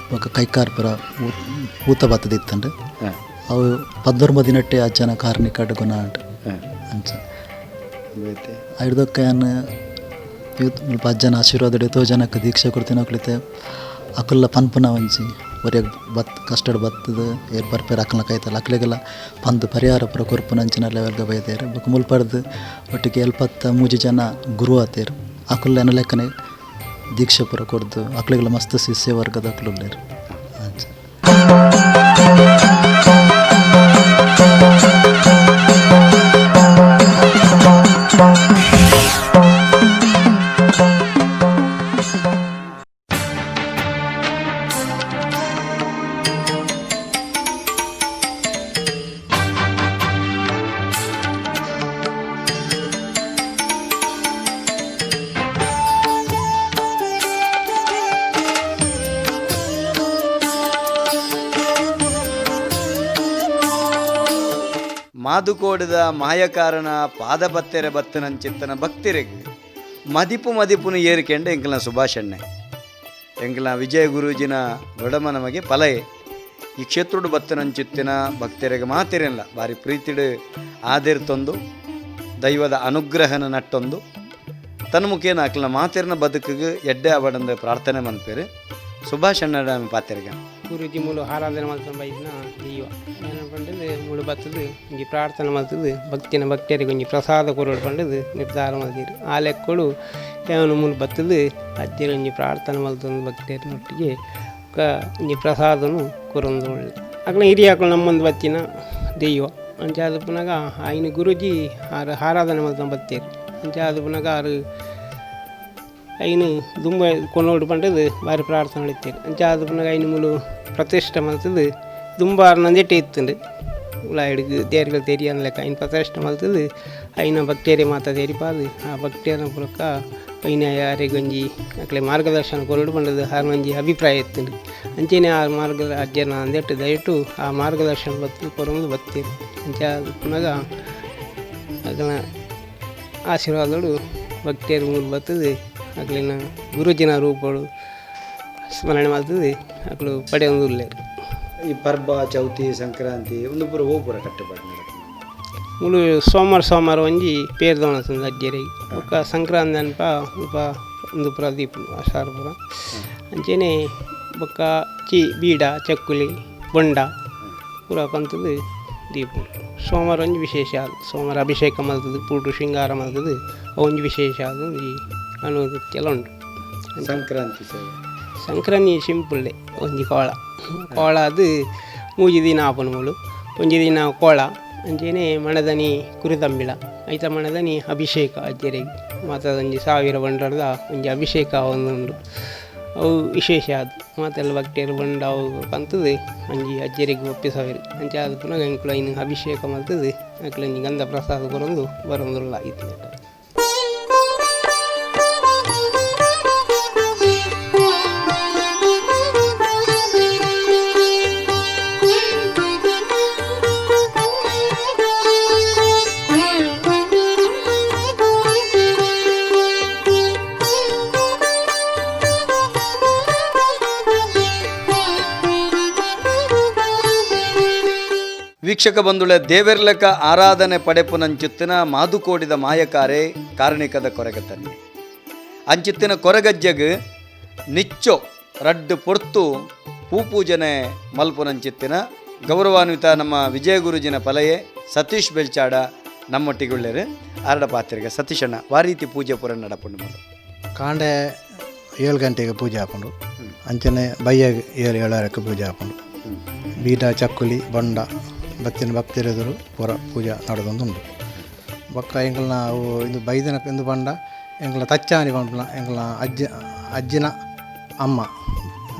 ಬೊಕ್ಕ ಕೈಕಾರ್ ಪುರ ಊತ ಬತ್ತದಿತ್ತಂಡು. ಅವು 19 ದಿನಟ್ಟೆ ಅಜ್ಜನ ಕಾರ್ನಿಕಡ್ ಗುಣ ಉಂಟು ಅಂಚ. ಐಡ್ದೊಕ್ಕ ಏನು ಇವತ್ತು ಮುಲ್ಪ ಅಜ್ಜನ ಆಶೀರ್ವಾದ ಎತ್ತೋ ಜನಕ್ಕೆ ದೀಕ್ಷೆ ಕೊಡ್ತೀನಿ ಅಕ್ಲಿತೆ ಅಕುಲ್ಲ ಪನ್ಪುನ ಒಂಜಿ ಒರಿಯಗ್ ಬತ್ ಕಷ್ಟಡ್ ಬತ್ತದ ಏರ್ ಬರ್ಪೇರ್ ಅಕ್ಕನ ಕೈತಲ್ಲ ಅಕ್ಲೆಗೆಲ್ಲ ಪಂದು ಪರಿಹಾರ ಪುರ ಕೊರ್ಪುನಂಚಿನ ಲೆವೆಲ್ಗೆ ಬೈದೇರು. ಬೊಕ್ಕ ಮುಲ್ಪಡ್ದು ಒಟ್ಟಿಗೆ 73 ಜನ ಗುರು ಆತೇರು. ಅಕುಲ್ಲ ಎನ್ನ ಲೆಕ್ಕನೆ ದೀಕ್ಷೆ ಪುರ ಕೊರ್ದು ಅಕ್ಲೆಗೆಲ್ಲ ಮಸ್ತ್ ಶಿಷ್ಯ ವರ್ಗದ ಅಕ್ಲುಲ್ಲೇರು ಅಂಚ. ಮಾದುಕೋಡಿದ ಮಾಯಕಾರನ ಪಾದಬತ್ತೆರೆ ಬತ್ತನಂಚಿತ್ತನ ಭಕ್ತಿರೆಗ್ ಮದಿಪು ಮದಿಪುನು ಏರಿಕೆಂಡ ಎಂಕಲ್ನ ಸುಭಾಷಣ್ಣೆ. ಎಂಕಲ್ನ ವಿಜಯ ಗುರೂಜಿನ ದೊಡಮ ನಮಗೆ ಪಲಯೆ ಈ ಕ್ಷೇತ್ರಡು ಬತ್ತನಂಚಿತ್ತಿನ ಭಕ್ತರಿಗೆ ಮಾತಿರಲ್ಲ ಬಾರಿ ಪ್ರೀತಿಡು ಆದಿರ್ತೊಂದು ದೈವದ ಅನುಗ್ರಹನ ನಟ್ಟೊಂದು ತನ್ನ ಮುಖೇನ ಅಕ್ಲನ ಮಾತಿರ್ನ ಬದುಕಿಗೆ ಎಡ್ಡೆ ಅವಡಂದು ಪ್ರಾರ್ಥನೆ ಮನ್ಪೇರು. ಸುಭಾಷ್ ಅಣ್ಣ ಪಾತೆರ್ಗ ಗುರೂಜಿ ಮೂಲು ಆರಾಧನೆ ಮಲ್ತೊಂದು ಬೈದಿನ ದೈವ ಏನು ಪಂಡದು ಮೂಲು ಬತ್ತದು ಒಂಜಿ ಪ್ರಾರ್ಥನೆ ಮಲ್ತದು ಭಕ್ತಿನ ಭಕ್ತರಿಗೆ ಒಂಜಿ ಪ್ರಸಾದ ಕೊರಡು ಪಂಡದು ನಿರ್ಧಾರ ಮಲ್ದಿರು. ಆ ಲೆಕ್ಕಳು ಯಾವನು ಮೂಲು ಬತ್ತದು ಅಜ್ಜರ ಒಂಜಿ ಪ್ರಾರ್ಥನೆ ಮಲ್ತೊಂದು ಭಕ್ತಿಯರಿನೊಟ್ಟಿಗೆ ಕ ಒಂಜಿ ಪ್ರಸಾದನು ಕೊರೊಂದು ಒಳ್ಳೆ ಅಕ್ಲ ಹಿರಿಯಾಕುಲು ನಮ್ಮೊಂದು ಬತ್ತಿನ ದೈವ ಅಂಚ ಆದ್ ಪುನಗ ಆಯ್ನ ಗುರೂಜಿ ಆರು ಆರಾಧನೆ ಮಲ್ತೊಂದು ಬತ್ತೇರು. ಅಂಚ ಆದ್ ಪುನಗ ಆರು ಐನು ದುಂಬ ಕೊನೋಡು ಪಂಡದು ಬಾರಿ ಪ್ರಾರ್ಥನೆ ನಡೀತೇವೆ. ಅಂಚ ಆದ್ ಪುನಗ ಐನು ಮೂಲು ಪ್ರತಿಷ್ಠೆ ಮಲ್ತದು ದುಂಬಾರು ನಂದೆಟ್ಟೆ ಇತ್ತುಂಡು ಉಲಾಯಿಡ್ಗ್ ದೇರ್ಗಳು ತೆರಿಯನ್ ಲೆಕ್ಕ ಐನು ಪ್ರತಿಷ್ಠೆ ಮಲ್ತದು ಐನ ಭಕ್ತೇರಿ ಮಾತ ತೆರಿಪಾದು ಆ ಭಕ್ತಿಯರ ಪುರಕ ಐನ ಯಾರಿಗೊಂಜಿ ಅಕ್ಲೆ ಮಾರ್ಗದರ್ಶನ ಕೊರಡು ಪಂಡದು ಆರ್ ಒಂಜಿ ಅಭಿಪ್ರಾಯ ಇತ್ತುಂಡು. ಅಂಚೆನೆ ಆ ಮಾರ್ಗ ಅಜ್ಜನ ಅಂದೆಟ್ಟು ದಯಟು ಆ ಮಾರ್ಗದರ್ಶನ ಬತ್ತು ಕೊರೊಂದು ಬತ್ತೀರು. ಅಂಚ ಆದ್ ಪುನಗ ಅಗಲ ಆಶೀರ್ವಾದಗಳು ಭಕ್ತಿಯರು ಮೂಲು ಬತ್ತದು ಅಕ್ಲಿನ ಗುರುಜಿನ ರೂಪಗಳು ಸ್ಮರಣೆ ಮಾಡ್ತದೆ ಅಕ್ಲು ಪಡೆಯೊಂದು ಉಲ್ಲೇರು. ಈ ಪರ್ಬ ಚೌತಿ ಸಂಕ್ರಾಂತಿ ಒಂದು ಪೂರ ಪೂರ ಕಟ್ಟುಪಾಡು ನಡಪುಂಡು. ಮೂಲು ಸೋಮವಾರ ಸೋಮವಾರ ಒಂಜಿ ಪೇರ್ದವನ ಅಜ್ಜೆರಿಗೆ ಬೊಕ್ಕ ಸಂಕ್ರಾಂತಿ ಅನ್ಪ ಉಪ ಒಂದು ಪೂರ ದೀಪುಂಡು ಆಷಾಢ ಪೂರ. ಅಂಚೆನೆ ಬೊಕ್ಕ ಚಿ ಬೀಡ ಚಕ್ಕುಲಿ ಬೊಂಡ ಪೂರ ಪಂತದು ದೀಪುಂಡು. ಸೋಮವಾರ ಒಂಜಿ ವಿಶೇಷ ಆದ್ ಸೋಮವಾರ ಅಭಿಷೇಕ ಮಲ್ತದು ಪೂಟು ಶೃಂಗಾರ ಮಲ್ತದು ಒಂಜಿ ವಿಶೇಷ ಆದ್ ಒಂಜಿ ಅನುಕೂಲ ಉಂಟು. ಸಂಕ್ರಾಂತಿ ಸೇವೆ ಸಂಕ್ರಾಂತಿ ಸಿಂಪುಲ್ಲೆ ಒಂಜಿ ಕೋಳ ಕೋಳ ಅದು ಮೂಜಿ ದಿನ ಆಪುಂಡು ಮೂಲು ಒಂಜಿ ದಿನ ಕೋಳ ಅಂಚೆನೆ ಮಣದನಿ ಕುರಿತಂಬಿಳ ಐತ ಮಣದನಿ ಅಭಿಷೇಕ ಅಜ್ಜೆರಿಗೆ ಮಾತದ ಒಂಜಿ 1000 ಬಂಡರದ ಒಂಜಿ ಅಭಿಷೇಕ ಒಂದುಂಡು ಅವು ವಿಶೇಷ ಅದು ಮಾತೆಲ್ಲ ಭಕ್ತಿಯರು ಬಂಡ ಅವು ಪಂತದು ಒಂಜಿ ಅಜ್ಜೆರಿಗೆ ಒಪ್ಪಿಸವೇರು. ಅಂಚೆ ಆದ್ ಪುನಃ ಎಂಕುಲು ಐನು ಅಭಿಷೇಕ ಮಲ್ತದು ಅಕ್ಲು ಒಂಜಿ ಗಂಧ ಪ್ರಸಾದ ಕೊರೊಂದು ಬರೊಂದುಲ್ಲ ಇತ್ತು. ವೀಕ್ಷಕ ಬಂಧುಳೆ, ದೇವೆರ್ಲಕ ಆರಾಧನೆ ಪಡೆಪುನಂಚಿತ್ತಿನ ಮಾದುಕೋಡಿದ ಮಾಯಕಾರೆ ಕಾರಣಿಕದ ಕೊರಗತನ್ನಿ ಅಂಚಿತ್ತಿನ ಕೊರಗಜ್ಜಗ್ ನಿಚ್ಚೋ ರಡ್ಡು ಪೊರ್ತು ಪೂಪೂಜನೆ ಮಲ್ಪುನಂಚಿತ್ತಿನ ಗೌರವಾನ್ವಿತ ನಮ್ಮ ವಿಜಯ ಗುರುಜಿನ ಪಲಯೆ ಸತೀಶ್ ಬೆಲ್ಚಾಡ ನಮ್ಮೊಟ್ಟಿಗುಳ್ಳೇರು ಆರಡ ಪಾತ್ರಿಗೆ. ಸತೀಶಣ್ಣ, ವಾರೀತಿ ಪೂಜೆ ಪೂರ ನಡಪುಂಡು? ಕಾಂಡೆ 7 ಗಂಟೆಗೆ ಪೂಜೆ ಹಾಕೊಂಡು ಅಂಚನೆ ಬಯ್ಯ 7 7:30ಕ್ಕೆ ಪೂಜೆ ಹಾಕೊಂಡು ಬೀಡ ಚಕ್ಕುಲಿ ಬೊಂಡ ಬತ್ತಿನ ಭಕ್ತರೆದುರು ಪೂರ ಪೂಜೆ ನಡೆದೊಂದುಂಡು. ಬೊಕ್ಕ ಎಂಕಲ್ನ ಅವು ಇದು ಬೈದನ ಇಂದು ಬಂಡ ಎಂಕಲ್ನ ತಚ್ಚಾನಿ ಪಂಪುನ ಎಂಕಲ್ನ ಅಜ್ಜ ಅಜ್ಜಿನ ಅಮ್ಮ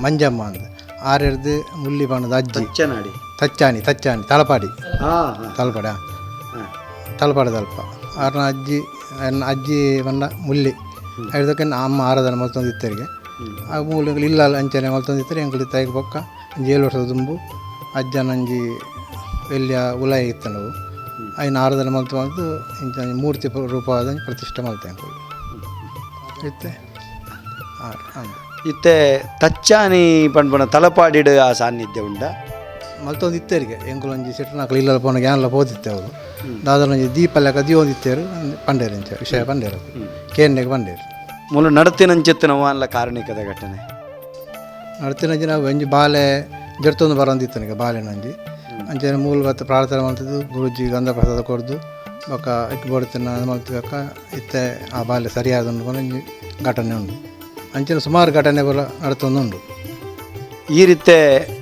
ಮಂಜಮ್ಮ ಅಂದ್ ಆರೆರ್ದು ಮುಲ್ಲಿ ಬಣ್ಣದ ಅಜ್ಜಿ ತಚ್ಚನಾಡಿ ತಚ್ಚಾನಿ ತಚ್ಚಾನಿ ತಲಪಾಡಿ ತಲಪಾಡ ತಲಪಾಡಿ ತಲ್ಪ ಆರ್ನ ಅಜ್ಜಿ ಎನ್ನ ಅಜ್ಜಿ ಬಂಡ ಮುಲ್ಲಿ ಐದಕ್ಕೆ ಅಮ್ಮ ಆರಾಧನೆ ಮಲ್ತೊಂದಿತ್ತರಿಗೆ ಆ ಮೂಲ ಇಲ್ಲ ಅಂಚನೆ ಮಲ್ತೊಂದಿತ್ತರೆ ಎಂಕುಲು ತಾಯಿಗೆ ಬೊಕ್ಕ ಒಂಜಿ 7 ವರ್ಷದ ದುಂಬು ಅಜ್ಜನಂಜಿ ಎಲ್ಲಿಯ ಉಲಾಯ ಇತ್ತು ನಾವು ಐನ ಆರಾಧನೆ ಮಲ್ತು ಮಲ್ತು ಇಂಚ ಮೂರ್ತಿ ರೂಪವಾದ ಪ್ರತಿಷ್ಠೆ ಮಲ್ತೆ ಎಂಕುಲು ಇತ್ತೆ ಇತ್ತೆ ತಚ್ಚಾನಿ ಪಂಡ್ಪಣ ತಲಪಾಡಿಡು ಆ ಸಾನ್ನಿಧ್ಯ ಉಂಡ ಮಲ್ತೊಂದು ಇತ್ತರಿಗೆ ಎಂಕುಲು ಒಂಜಿ ಸಿಟ್ಟನಾಕಲು ಇಲ್ಲ ಪೋನ ಯಾನ್ಲ ಪೋದಿತ್ತೆ ಅವರು ದಾದನೊಂಜಿ ದೀಪ ಲೆಕ್ಕ ದೀವೊಂದಿತ್ತೇರು ಪಂಡೇರು ಇಂಚ ವಿಷಯ ಪಂಡೇರು ಕೇನ್ನೆಗೆ ಪಂಡೇರು. ಮೂಲು ನಡತಿನಂಚಿತ್ತಿನ ಅಲ್ಲ ಕಾರಣಿಕದ ಘಟನೆ ನಡತಿನಂಚಿ ನಾವು ಒಂಜಿ ಬಾಲೆ ಜರ್ತೊಂದು ಬರೋಂದಿತ್ತನಿಗೆ ಬಾಲೆನಂಜಿ ಅಂಚನೆ ಮೂಲ ಬತ್ತ ಪ್ರಾರ್ಥನೆ ಮಲ್ತದ್ದು ಗುರುಜಿ ಗಂಧ ಪ್ರಸಾದ ಕೊರ್ದು ಬೊಕ್ಕ ಇಕ್ ಬೊಡ್ತಿನ ಮಲ್ತು ಬೊಕ್ಕ ಇತ್ತೆ ಆ ಬಾಲೆ ಸರಿಯಾದ ಒಂಜಿ ಘಟನೆ ಉಂಡು. ಅಂಚನೆ ಸುಮಾರು ಘಟನೆ ಬಲ ನಡತೊಂದುಂಡು. ಈ ರೀತಿ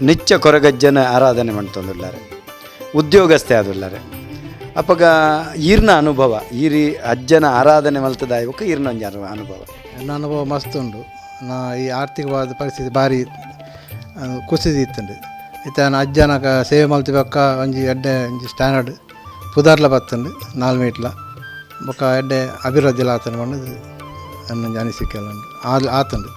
ನಿಚ್ಚ ಕೊರಗಜ್ಜನ ಆರಾಧನೆ ಮಾಡ್ತೊಂದುಲ್ಲಾರೆ ಉದ್ಯೋಗಸ್ಥೆ ಆದುಲ್ಲಾರೆ ಅಪ್ಪಗ ಈರ್ನ ಅನುಭವ ಈರಿ ಅಜ್ಜನ ಆರಾಧನೆ ಮಲ್ತದಾಯ್ಬೊಕ್ಕ ಈರ್ನ ಒಂಜಿ ಅನುಭವ. ನನ್ನ ಅನುಭವ ಮಸ್ತ್ ಉಂಡು. ನಾ ಈ ಆರ್ಥಿಕವಾದ ಪರಿಸ್ಥಿತಿ ಭಾರಿ ಕುಸಿದಿತ್ತುಂಡು. ಇತ್ತೆ ಅಜ್ಜನ ಸೇವೆ ಮಲ್ತಿ ಬೊಕ್ಕ ಒಂಜಿ ಎಡ್ಡೆ ಒಂಜಿ ಸ್ಟ್ಯಾಂಡರ್ಡ್ ಪುದರ್ಲ ಬತ್ತುಂಡು 4 ಮೀಟ್ಲ ಬೊಕ್ಕ ಎಡ್ಡೆ ಅಭಿವೃದ್ಧಿಲ ಆತಂಡು ಪಂಡುದು ನನ್ನ ಅನಿಸಿಕೆ ಉಂಡು ಆತುಂಡು.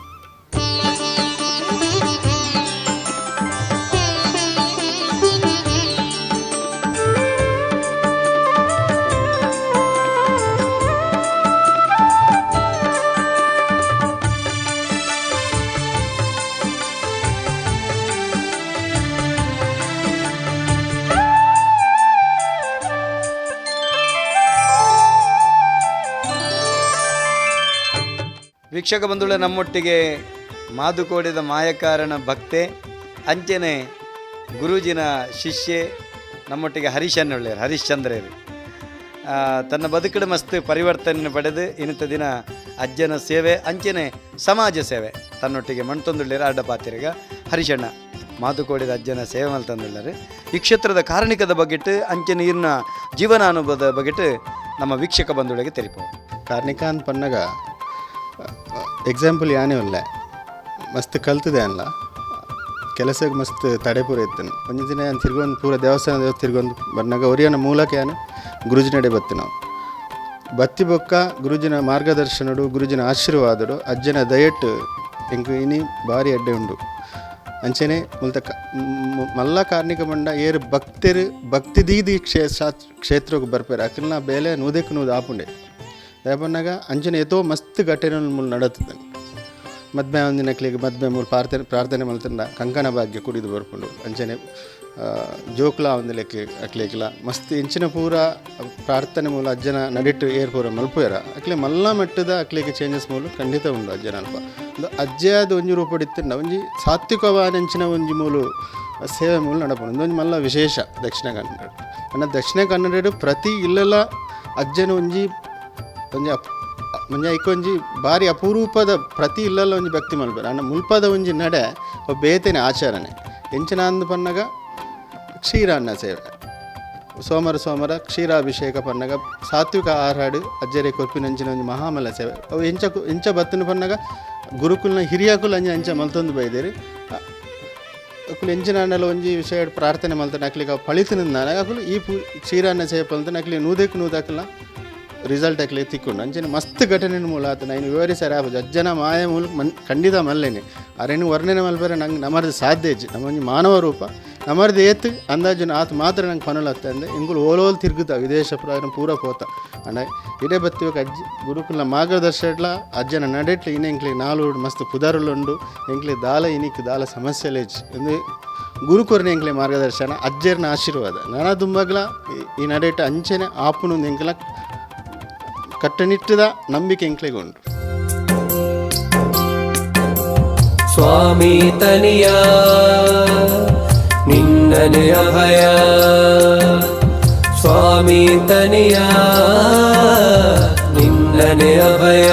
ವೀಕ್ಷಕ ಬಂಧುಗಳ, ನಮ್ಮೊಟ್ಟಿಗೆ ಮಾದುಕೋಡಿದ ಮಾಯಕಾರನ ಭಕ್ತೆ ಅಂಚನೆ ಗುರೂಜಿನ ಶಿಷ್ಯೆ ನಮ್ಮೊಟ್ಟಿಗೆ ಹರೀಶನ್ ಒಳ್ಳೆಯರು, ಹರಿಶ್ಚಂದ್ರರು. ತನ್ನ ಬದುಕಡ ಮಸ್ತ್ ಪರಿವರ್ತನೆ ಪಡೆದು ಇನ್ನಿತ ದಿನ ಅಜ್ಜನ ಸೇವೆ ಅಂಚನೆ ಸಮಾಜ ಸೇವೆ ತನ್ನೊಟ್ಟಿಗೆ ಮಣ್ತೊಂದುಳ್ಳೇರು ಅಡ್ಡ ಪಾತಿರಿಗ ಹರಿಶಣ್ಣ ಮಾತುಕೋಡಿದ ಅಜ್ಜನ ಸೇವೆ ಮಲ್ತಂದುಳ್ಳರು. ಈ ಕ್ಷೇತ್ರದ ಕಾರಣಿಕದ ಬಗ್ಗೆಟ್ಟು ಅಂಚನೆ ಇರ್ನ ಜೀವನಾನುಭವದ ಬಗ್ಗೆಟ್ಟು ನಮ್ಮ ವೀಕ್ಷಕ ಬಂಧುಗಳಿಗೆ ತೆರಿಪು. ಕಾರ್ಣಿಕ ಅಂತ ಪನ್ನಗ ಎಕ್ಸಾಂಪಲ್ ಯಾನೇ ಉಲ್ಲೆ ಮಸ್ತ್ ಕಲ್ತದೆ ಅಲ್ಲ, ಕೆಲಸಕ್ಕೆ ಮಸ್ತ್ ತಡೆ ಪೂರ ಇತ್ತನು. ಒಂಜಿ ದಿನ ಯಾನ್ ತಿರ್ಗೊಂದು ಪೂರ ದೇವಸ್ಥಾನದ ತಿರ್ಗೊಂದು ಬನ್ನಗ ಒರಿಯನ ಮೂಲಕ ಯಾನು ಗುರುಜಿನಡೆ ಬತ್ತಿ. ನಾವು ಬತ್ತಿ ಬೊಕ್ಕ ಗುರುಜಿನ ಮಾರ್ಗದರ್ಶನಡು, ಗುರುಜಿನ ಆಶೀರ್ವಾದಡು, ಅಜ್ಜನ ದಯಟ್ ಎಂಕ್ ಇನಿ ಬಾರಿ ಅಡ್ಡೆ ಉಂಡು. ಅಂಚನೆ ಮುಲ್ತ ಮಲ್ಲ ಕಾರ್ಣಿಕ ಮಂಡ ಏರು ಭಕ್ತರು ಭಕ್ತಿ ದೀದಿ ಕ್ಷೇತ್ರಕ್ಕೆ ಬರ್ಪೇರು ಅಕಲ್ನ ಬೇಲೆ ನೂದಕ್ಕೆ ನೂದು ಆಪುಂಡೆ. ದಯಪನ್ನಾಗ ಅಂಚನೆ ಏತೋ ಮಸ್ತ್ ಘಟನೆ ಮೂಲ ನಡತದೆ. ಮದ್ಮೆ ಒಂದಿನಕ್ಲಿಗೆ ಮದ್ಮೆ ಮೂಲ ಪ್ರಾರ್ಥನೆ ಪ್ರಾರ್ಥನೆ ಮಲ್ತಂಡ ಕಂಕಣ ಭಾಗ್ಯ ಕುಡಿದು ಬರ್ಪುಂಡು. ಅಂಚನೆ ಜೋಕ್ಲ ಒಂದು ಲೆಕ್ಕ ಅಕ್ಲೇಕ್ಲ ಮಸ್ತ್ ಇಂಚಿನ ಪೂರ ಪ್ರಾರ್ಥನೆ ಮೂಲ ಅಜ್ಜನ ನಡಿಟ್ಟು ಏರ್ ಪೂರ ಮಲ್ಪುವೆರ ಅಕ್ಲೆ ಮಲ್ಲ ಮಟ್ಟದ ಅಕ್ಲೆಗೆ ಚೇಂಜಸ್ ಮೂಲ ಖಂಡಿತ ಉಂಡು ಅಜ್ಜನ ಅಲ್ಪ. ಒಂದು ಅಜ್ಜಯಾದ ಒಂಜಿ ರೂಪಡಿತ್ತಂಡ ಒಂಜಿ ಸಾತ್ವಿಕವಾದ ಅಂಚಿನ ಒಂಜಿ ಮೂಲು ಸೇವೆ ಮೂಲ ನಡಪುಂಡು. ಒಂದೊಂಜಿ ಮಲ್ಲ ವಿಶೇಷ ದಕ್ಷಿಣ ಕನ್ನಡ. ಅನ್ನ ದಕ್ಷಿಣ ಕನ್ನಡ ಪ್ರತಿ ಇಲ್ಲಲ ಅಜ್ಜನ ಒಂಜಿ ಒಂಜಿ ಒಂಜಿ ಐಕ್ ಒಂಜಿ ಬಾರಿ ಅಪರೂಪದ ಪ್ರತಿ ಇಲ್ಲಲ್ಲ ಒಂಜಿ ಭಕ್ತಿ ಮಲ್ಪೆರ್. ಅನ್ನ ಮುಲ್ಪದ ಒಂಜಿ ನಡೆ ಒಬ್ಬ ಬೇತೆನೆ ಆಚರಣೆ ಎಂಚಿನ ಅಂದ್ ಪನ್ನಗ ಕ್ಷೀರಾನ್ನ ಸೇವೆ, ಸೋಮರ ಸೋಮರ ಕ್ಷೀರಾಭಿಷೇಕ ಪನ್ನಗ ಸಾತ್ವಿಕ ಆಹಾರ ಅಜ್ಜರೆ ಕೊರ್ಪಿನಂಚಿನ ಒಂಜಿ ಮಹಾಮಲ್ಲ ಸೇವೆ. ಅವು ಎಂಚ ಎಂಚ ಬತ್ತನ ಪನ್ನಗ ಗುರುಕುಲ್ನ ಹಿರಿಯಕುಲು ಅಂಚ ಅಂಚ ಮಲ್ತೊಂದು ಬೈದೇರು. ಅಕುಲು ಎಂಚಿನ ಅಂಡಲ ಒಂಜಿ ವಿಷಯ ಪ್ರಾರ್ಥನೆ ಮಲ್ತನ ಅಕ್ಲಿಗೆ ಅವು ಪಳಿತನಿಂದ ಅಕುಲು ಈ ಕ್ಷೀರಾನ್ನ ಸೇವೆ ಪಲ್ತನ ಅಕ್ಲಿ ನೂದಕ್ಕೆ ನೂದಕ್ಲ ರಿಸಲ್ಟ್ ಅಕ್ಲಿ ತಿಕ್ಕೊಂಡು. ಅಂಚನೆ ಮಸ್ತ್ ಘಟನೆ ಮೂಲ ಆತನ ಐನು ವಿವರಿಸರೆ ಆಪುಜಿ. ಅಜ್ಜನ ಮಾಯ ಮೂಲ ಮನ್ ಖಂಡಿತ ಮಲ್ಲೇನೆ ಅರೇನು ವರ್ಣನೆ ಮಲ್ಪರೆ ನಂಗೆ ನಮರ್ದು ಸಾಧ್ಯ ಇಜ್ಜಿ. ನಮ್ಮ ಒಂಜಿ ಮಾನವ ರೂಪ ನಮರ್ದು ಏತ್ ಅಂದಾಜು ಆತ ಮಾತ್ರ ನಂಗೆ ಪನಲತ್ತೆ ಅಂದೆ ಇಂಗುಲು ಓಲೋಲ್ ತಿರುಗುತ್ತ ವಿದೇಶ ಪ್ರಾಯ ಪೂರ ಪೋತ. ಅಂಡ ಇಡೇ ಬತ್ತಿವಕ್ಕೆ ಅಜ್ಜಿ ಗುರುಕುಲ ಮಾರ್ಗದರ್ಶನ ಅಜ್ಜನ ನಡೆಟ್ಲು ಇನ್ನು ಎಂಕ್ಲಿ ನಾಲು ಮಸ್ತ್ ಪುದರುಲುಂಡು ಎಂಕ್ಲಿ ದಾಲ ಇನಿಕ್ ದಾಲ ಸಮಸ್ಯೆ ಇಜ್ಜಿ. ಇಂದು ಗುರುಕೊರ್ನ ಎಂಕ್ಲೆ ಮಾರ್ಗದರ್ಶನ ಅಜ್ಜರ್ನ ಆಶೀರ್ವಾದ ನಾನಾ ದುಂಬಗ್ಲ ಈ ನಡೆಟ್ ಅಂಚನೆ ಆಪುನು ಎಂಕ್ಲ ಕಟ್ಟುನಿಟ್ಟದ ನಂಬಿಕೆ ಎಂಕ್ಲೆಗ್ ಉಂಡು. ಸ್ವಾಮಿ ತನಿಯ ನಿನ್ನನೆ ಅಭಯ, ಸ್ವಾಮಿ ತನಿಯ ನಿನ್ನನೆ ಅಭಯ.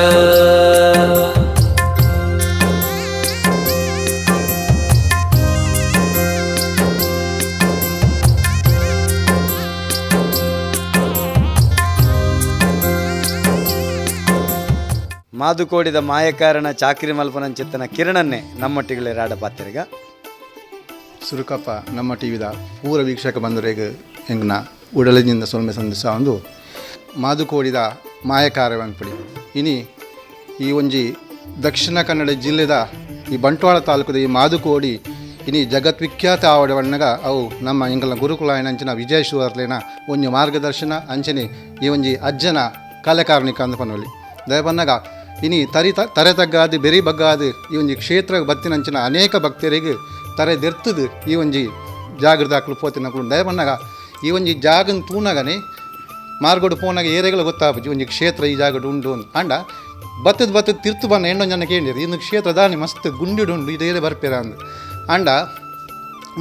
ಮಾದುಕೋಡಿದ ಮಾಯಕಾರನ ಚಾಕ್ರಿ ಮಲ್ಪನಂಚಿತ್ತನ ಕಿರಣನ್ನೇ ನಮ್ಮೊಟ್ಟಿಗೆ ರಾಡ ಪಾತ್ರಿಗ. ಸುರುಕಪ್ಪ ನಮ್ಮ ಟಿವಿದ ಪೂರ ವೀಕ್ಷಕ ಬಂದರೆಗ್ ಎಂಗ್ನ ಉಡಲಿನಿಂದ ಸೊಲ್ಮೆ ಸಂದೇಶ ಒಂದು ಮಾದುಕೋಡಿದ ಮಾಯಕಾರ ಅನ್ಪಡಿ. ಇನಿ ಈ ಒಂಜಿ ದಕ್ಷಿಣ ಕನ್ನಡ ಜಿಲ್ಲೆದ ಈ ಬಂಟ್ವಾಳ ತಾಲೂಕದ ಈ ಮಾದುಕೋಡಿ ಇನಿ ಜಗತ್ವಿಖ್ಯಾತ ಆವಡವಣ್ಣಗ ಅವು ನಮ್ಮ ಎಂಗಲ್ನ ಗುರುಕುಲ ಅಂಚಿನ ವಿಜಯೇಶ್ವರ್ಲೇನ ಒಂಜಿ ಮಾರ್ಗದರ್ಶನ ಅಂಚನೆ ಈ ಒಂಜಿ ಅಜ್ಜನ ಕಲೆಕಾರ್ಣಿಕ ಅಂದ್ ಪನೊಲಿ. ದಯಪನ್ನಗ ಇನಿ ತರಿ ತರೆ ತಗ್ಗಾದು ಬೆರಿ ಬಗ್ಗಾದು ಈ ಒಂಜಿ ಕ್ಷೇತ್ರ ಬತ್ತಿನಂಚಿನ ಅನೇಕ ಭಕ್ತರಿಗೆ ತರೆ ದೆರ್ತದು ಈ ಒಂಜಿ ಜಾಗೃತ ಅಕ್ಲು ಪೋತಿನಕ್ಲು. ದಯಪನ್ನಗ ಈ ಒಂಜಿ ಜಾಗನ್ ತೂನಗನೆ ಮಾರ್ಗೋಡು ಪೋನಾಗ ಏರೆಗಳ ಗೊತ್ತಾಪುಜಿ ಒಂಜಿ ಕ್ಷೇತ್ರ ಈ ಜಾಗಡ್ ಉಂಡು ಅಂದ್. ಆಂಡ ಬತ್ತದ ಬತ್ತದ ತಿರ್ತು ಬನ್ನ ಎಣ್ಣೊ ಜನ ಕೇಂದಿರು ಇನ್ನು ಕ್ಷೇತ್ರ ದಾನಿ ಮಸ್ತ್ ಗುಂಡಿಡು ಉಂಡು ಇದು ಏರೆ ಬರ್ಪೇರ ಅಂದ್. ಆಂಡ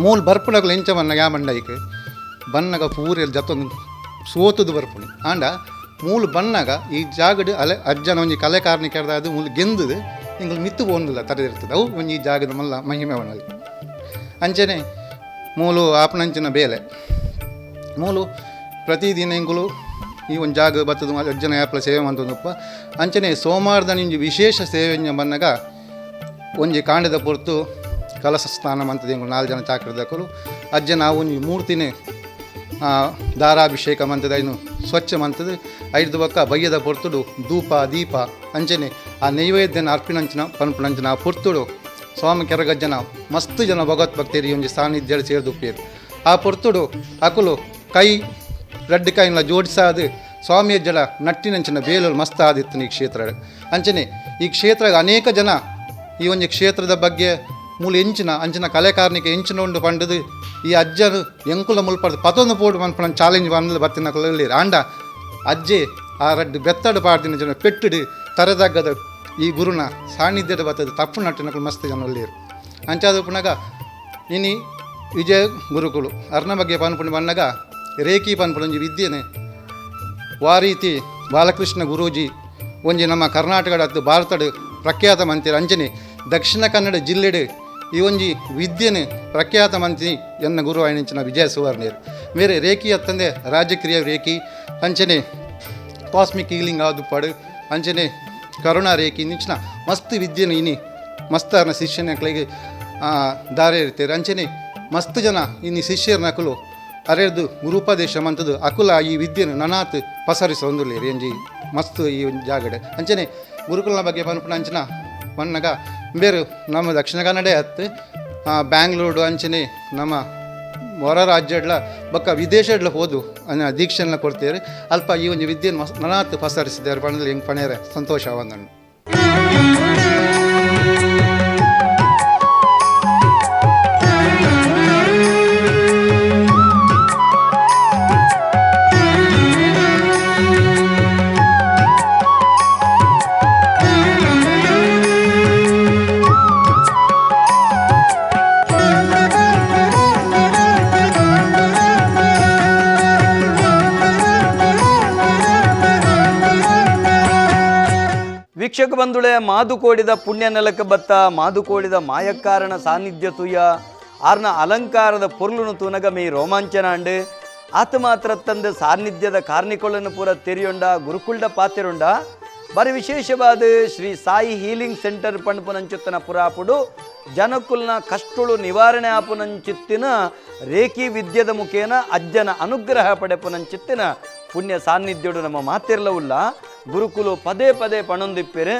ಮೂಲು ಬರ್ಪುನಕುಲು ಎಂಚ ಬನ್ನಗ ಯಾ ಬಂಡೈಕ್ ಬನ್ನಗ ಪೂರೆಲ್ ಜತ್ತೊಂದು ಸೋತುದು ಬರ್ಪುಣಿ. ಆಂಡ ಮೂಲು ಬನ್ನಗ ಈ ಜಾಗಡ್ ಅಲೆ ಅಜ್ಜನ ಒಂಜಿ ಕಲೆ ಕಾರ್ಣಿಕ ಅದು ಮೂಲು ಗೆಂದುದು ಎಂಕುಲು ಮಿತ್ತು ಪೋಂದಿಲ್ಲ ತರೆ ಇರ್ತದೆ ಅವು ಒಂಜಿ ಜಾಗದ ಮಲ್ಲ ಮಹಿಮೆ ಒಣಲಿ. ಅಂಚನೆ ಮೂಲು ಆಪನಂಚಿನ ಬೇಲೆ ಮೂಲು ಪ್ರತಿದಿನ ಎಂಕುಲು ಈ ಒಂದು ಜಾಗ ಬತ್ತದ ಅಜ್ಜನ ಯಾಪ್ಲ ಸೇವೆ ಮಂತೊಂದುಪ್ಪ. ಅಂಚನೆ ಸೋಮವಾರದ ಒಂಜಿ ವಿಶೇಷ ಸೇವೆ ಬನ್ನಗ ಒಂಜಿ ಕಾಂಡದ ಪೊರ್ತು ಕಲಸ ಸ್ನಾನ ಮಂತದ ಎಂಕುಲು 4 ಜನ ಚಾಕ್ರದಕುಲು ಅಜ್ಜನ ಆ ಒಂಜಿ ಮೂರ್ತಿನೇ ದಾರಾಭಿಷೇಕ ಮಂತದ ಐನು ಸ್ವಚ್ಛ ಮಂತದ ಐದು ಬೊಕ್ಕ ಬಯ್ಯದ ಪೊರ್ತುಡು ಧೂಪ ದೀಪ ಅಂಚನೆ ಆ ನೈವೇದ್ಯನ ಅರ್ಪಿನಂಚಿನ ಪನ್ಪುನಂಚಿನ ಆ ಪೊರ್ತುಡು ಸ್ವಾಮಿ ಕೆರಗಜ್ಜನ ಮಸ್ತ್ ಜನ ಭಗವತ್ ಭಕ್ತರು ಈ ಒಂಜಿ ಸಾನ್ನಿಧ್ಯ ಸೇರ್ದುಪ್ಪೇರು. ಆ ಪೊರ್ತುಡು ಅಕುಲು ಕೈ ರಡ್ಡು ಕೈನ್ಲ ಜೋಡಿಸಾದು ಸ್ವಾಮಿ ಅಜ್ಜಡ ನಟ್ಟಿನಂಚಿನ ಬೇಲುಲು ಮಸ್ತ್ ಆದಿತ್ತು ಈ ಕ್ಷೇತ್ರ. ಅಂಚನೆ ಈ ಕ್ಷೇತ್ರ ಅನೇಕ ಜನ ಈ ಒಂಜಿ ಕ್ಷೇತ್ರದ ಬಗ್ಗೆ ಮೂಲ ಎಂಚಿನ ಅಂಚಿನ ಕಲೆಕಾರ್ಣಿಕ ಎಂಚಿನ ಉಂಡು ಪಂಡದು ಈ ಅಜ್ಜರು ಎಂಕುಲ ಮುಲ್ಪಡ್ದು ಪತೊಂದು ಪೋಡು ಮನ್ಪುನ ಚಾಲೆಂಜ್ ಬಂದು ಬತ್ತಿನ ಆಂಡ ಅಜ್ಜೆ ಆ ರಡ್ಡು ಬೆತ್ತಡು ಪಾಡ್ದಿನ ಜನ ಪೆಟ್ಟುಡು ತರೆದಗ್ಗದ ಈ ಗುರುನ ಸಾನ್ನಿಧ್ಯದ ಬತ್ತದ ತಪ್ಪು ನಟ್ಟಿನಕುಲು ಮಸ್ತ್ ಜನ ಉಲ್ಲೇರು. ಅಂಚಾದ ಉಪ್ಪುನಗ ಇನಿ ವಿಜಯ ಗುರುಕುಲು ಅರ್ನ ಬಗ್ಗೆ ಪನ್ಪುಂಡು ಬನ್ನಗ ರೇಖಿ ಪನ್ಪುನ ಒಂಜಿ ವಿದ್ಯೆನೆ ವಾ ರೀತಿ ಬಾಲಕೃಷ್ಣ ಗುರೂಜಿ ಒಂಜಿ ನಮ್ಮ ಕರ್ನಾಟಕದ ಭಾರತದ ಪ್ರಖ್ಯಾತ ಮಂತ್ರಿ ಅಂಚನೆ ದಕ್ಷಿಣ ಕನ್ನಡ ಜಿಲ್ಲೆಡ್ ಈ ಒಂಜಿ ವಿದ್ಯೆನೆ ಪ್ರಖ್ಯಾತ ಮಂತ್ರಿ ಎನ್ನ ಗುರು ಆಯಿನಂಚಿನ ವಿಜಯ ಸುವರ್ಣೇರು ಮೇರೆ ರೇಖಿ ಅತ್ತಂದೆ ರಾಜಕ್ರಿಯ ರೇಖಿ ಅಂಚನೆ ಕಾಸ್ಮಿಕ್ ಹೀಲಿಂಗ್ ಆದುಪಾಡು ಅಂಚನೆ ಕರುಣಾ ರೇಖಿ ಇಂಚಿನ ಮಸ್ತ್ ವಿದ್ಯೆನು ಇನಿ ಮಸ್ತ್ ಅರ್ನ ಶಿಷ್ಯನಕ್ಲೆಗ್ ದಾರೆ ಇರ್ತಾರೆ. ಅಂಚನೆ ಮಸ್ತ್ ಜನ ಇನಿ ಶಿಷ್ಯರ್ನಕುಲು ಅರೆರ್ದು ಗುರುಪದೇಶ ಮಂತದ್ದು ಅಕುಲ ಈ ವಿದ್ಯೆನು ನನಾತ್ ಪಸರಿಸೊಂದುಲ್ಲೆರ್ ಎಂಜಿ ಮಸ್ತ್ ಈ ಒಂಜಿ ಜಾಗಡೆ. ಅಂಚನೆ ಗುರುಕುಲನ ಬಗ್ಗೆ ಪನ್ಪುನ ಅಂಚಿನ ಪನ್ನಗ ಬೇರು ನಮ್ಮ ದಕ್ಷಿಣ ಕನ್ನಡ ಅತ್ತು ಬ್ಯಾಂಗ್ಳೂರು ಅಂಚನೆ ನಮ್ಮ ಹೊರ ರಾಜ್ಯಡ್ಲ ಬೊಕ್ಕ ವಿದೇಶಡ್ಲ ಹೋದು ಅನ್ನ ದೀಕ್ಷೆನ ಕೊಡ್ತೇವೆ. ಅಲ್ಪ ಈ ಒಂಜಿ ವಿದ್ಯೆನ್ ಮಸ್ ನನಾತ್ ಪಸರಿಸಿದ್ದಾರೆ ಪಂಡಲ್ಲಿ ಹೆಂಗೆ ಪಣೇರೆ ಸಂತೋಷ ಅವಂದನ್ನು. ವೀಕ್ಷಕ ಬಂಧುಳೆ, ಮಾದುಕೋಡಿದ ಪುಣ್ಯ ನೆಲಕ್ಕೆ ಬತ್ತ ಮಾದುಕೋಡಿದ ಮಾಯಕಾರನ ಸಾನ್ನಿಧ್ಯ ತುಯ್ಯ ಆರ್ನ ಅಲಂಕಾರದ ಪೊರ್ಲುನು ತೂನಗ ಮೇ ರೋಮಾಂಚನ ಅಂಡು ಆತ ಮಾತ್ರ ತಂದ ಸಾನ್ನಿಧ್ಯದ ಕಾರ್ನಿಕೊಳ್ಳನ್ನು ಪೂರ ತೆರಿಯೊಂಡ ಗುರುಕುಲ್ಡ ಪಾತಿರುಂಡ. ಬಾರಿ ವಿಶೇಷವಾದ ಶ್ರೀ ಸಾಯಿ ಹೀಲಿಂಗ್ ಸೆಂಟರ್ ಪಣಪುನಂಚುತ್ತನ ಪುರಾಪುಡು ಜನಕುಲ್ನ ಕಷ್ಟುಳು ನಿವಾರಣೆ ಆಪುನಂಚಿತ್ತಿನ ರೇಖಿ ವಿದ್ಯದ ಮುಖೇನ ಅಜ್ಜನ ಅನುಗ್ರಹ ಪಡೆಪುನಂಚಿತ್ತಿನ ಪುಣ್ಯ ಸಾನ್ನಿಧ್ಯುಡು ನಮ್ಮ ಮಾತಿರ್ಲವುಲ್ಲ. ಗುರುಕುಲು ಪದೇ ಪದೇ ಪಣೊಂದಿಪ್ಪೆರೆ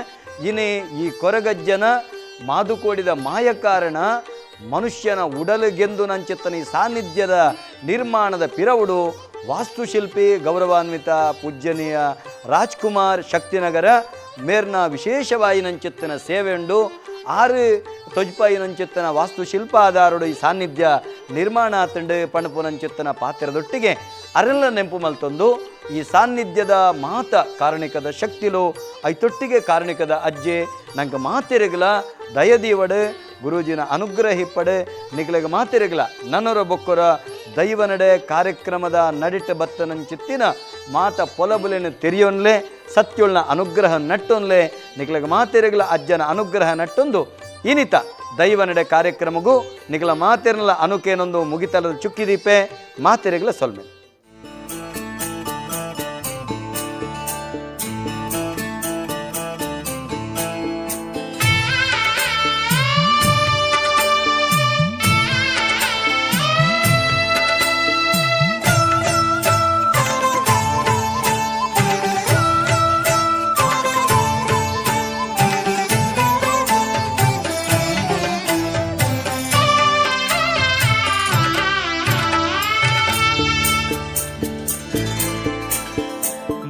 ಇನಿ ಈ ಕೊರಗಜ್ಜನ ಮಾದುಕೋಡಿದ ಮಾಯಕಾರಣ ಮನುಷ್ಯನ ಉಡಲುಗೆಂದು ನಂಚಿತ್ತನ ಈ ಸಾನ್ನಿಧ್ಯದ ನಿರ್ಮಾಣದ ಪಿರವುಡು ವಾಸ್ತುಶಿಲ್ಪಿ ಗೌರವಾನ್ವಿತ ಪೂಜ್ಯನೀಯ ರಾಜ್ಕುಮಾರ್ ಶಕ್ತಿನಗರ ಮೇರ್ನ ವಿಶೇಷವಾಗಿ ನಂಚಿತ್ತನ ಸೇವೆಂಡು ಆರು ತೊಜ್ಪಾಯಿ ನಂಚಿತ್ತನ ವಾಸ್ತುಶಿಲ್ಪ ಆಧಾರುಡು ಈ ಸಾನ್ನಿಧ್ಯ ನಿರ್ಮಾಣ ಆತಂಡು ಪಣಪು ನಂಚಿತ್ತನ ಪಾತ್ರದೊಟ್ಟಿಗೆ ಅರೆಲ್ಲ ನೆಂಪು ಮಲ್ತೊಂದು ಈ ಸಾನ್ನಿಧ್ಯದ ಮಾತ ಕಾರಣಿಕದ ಶಕ್ತಿಲು ಐತೊಟ್ಟಿಗೆ ಕಾರಣಿಕದ ಅಜ್ಜೆ ನಂಗೆ ಮಾತಿರಗಲ ದಯದೀವಡು ಗುರೂಜಿನ ಅನುಗ್ರಹಿಪ್ಪಡು ನಿಗಲಗ ಮಾತಿರಗಲ ನನ್ನೊರ ಬೊಕ್ಕೊರ ದೈವ ನಡೆ ಕಾರ್ಯಕ್ರಮದ ನಡಿಟ ಬತ್ತನಂಚಿತ್ತಿನ ಮಾತ ಪೊಲಬುಲೆನ ತೆರಿಯೊನ್ಲೆ ಸತ್ಯೊಳ್ನ ಅನುಗ್ರಹ ನಟ್ಟೊನ್ಲೆ ನಿಗಲಗ ಮಾತಿರಗಲ ಅಜ್ಜನ ಅನುಗ್ರಹ ನಟ್ಟೊಂದು ಇನಿತ ದೈವ ನಡೆ ಕಾರ್ಯಕ್ರಮಗೂ ನಿಗಲ ಮಾತಿರಲ ಅನುಕೇನೊಂದು ಮುಗಿತಲದ ಚುಕ್ಕಿದೀಪೆ ಮಾತಿರಗಲ ಸೊಲ್ಮೆ.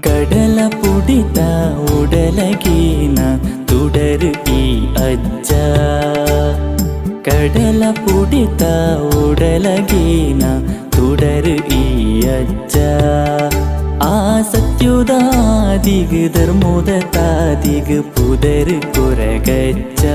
ಕಡಲ ಪುಡಿತ ಉಡಲಗೇನ ತುಡರು ಈ ಅಜ್ಜ, ಕಡಲ ಪುಡಿತ ಉಡಲಗೇನ ತುಡರು ಈ ಅಜ್ಜ. ಆ ಸತ್ಯುದಾದಿಗ್ ಧರ್ಮೋದ ತಾದಿಗ್ ಪುದರ್ ಕೊರಗಜ್ಜ.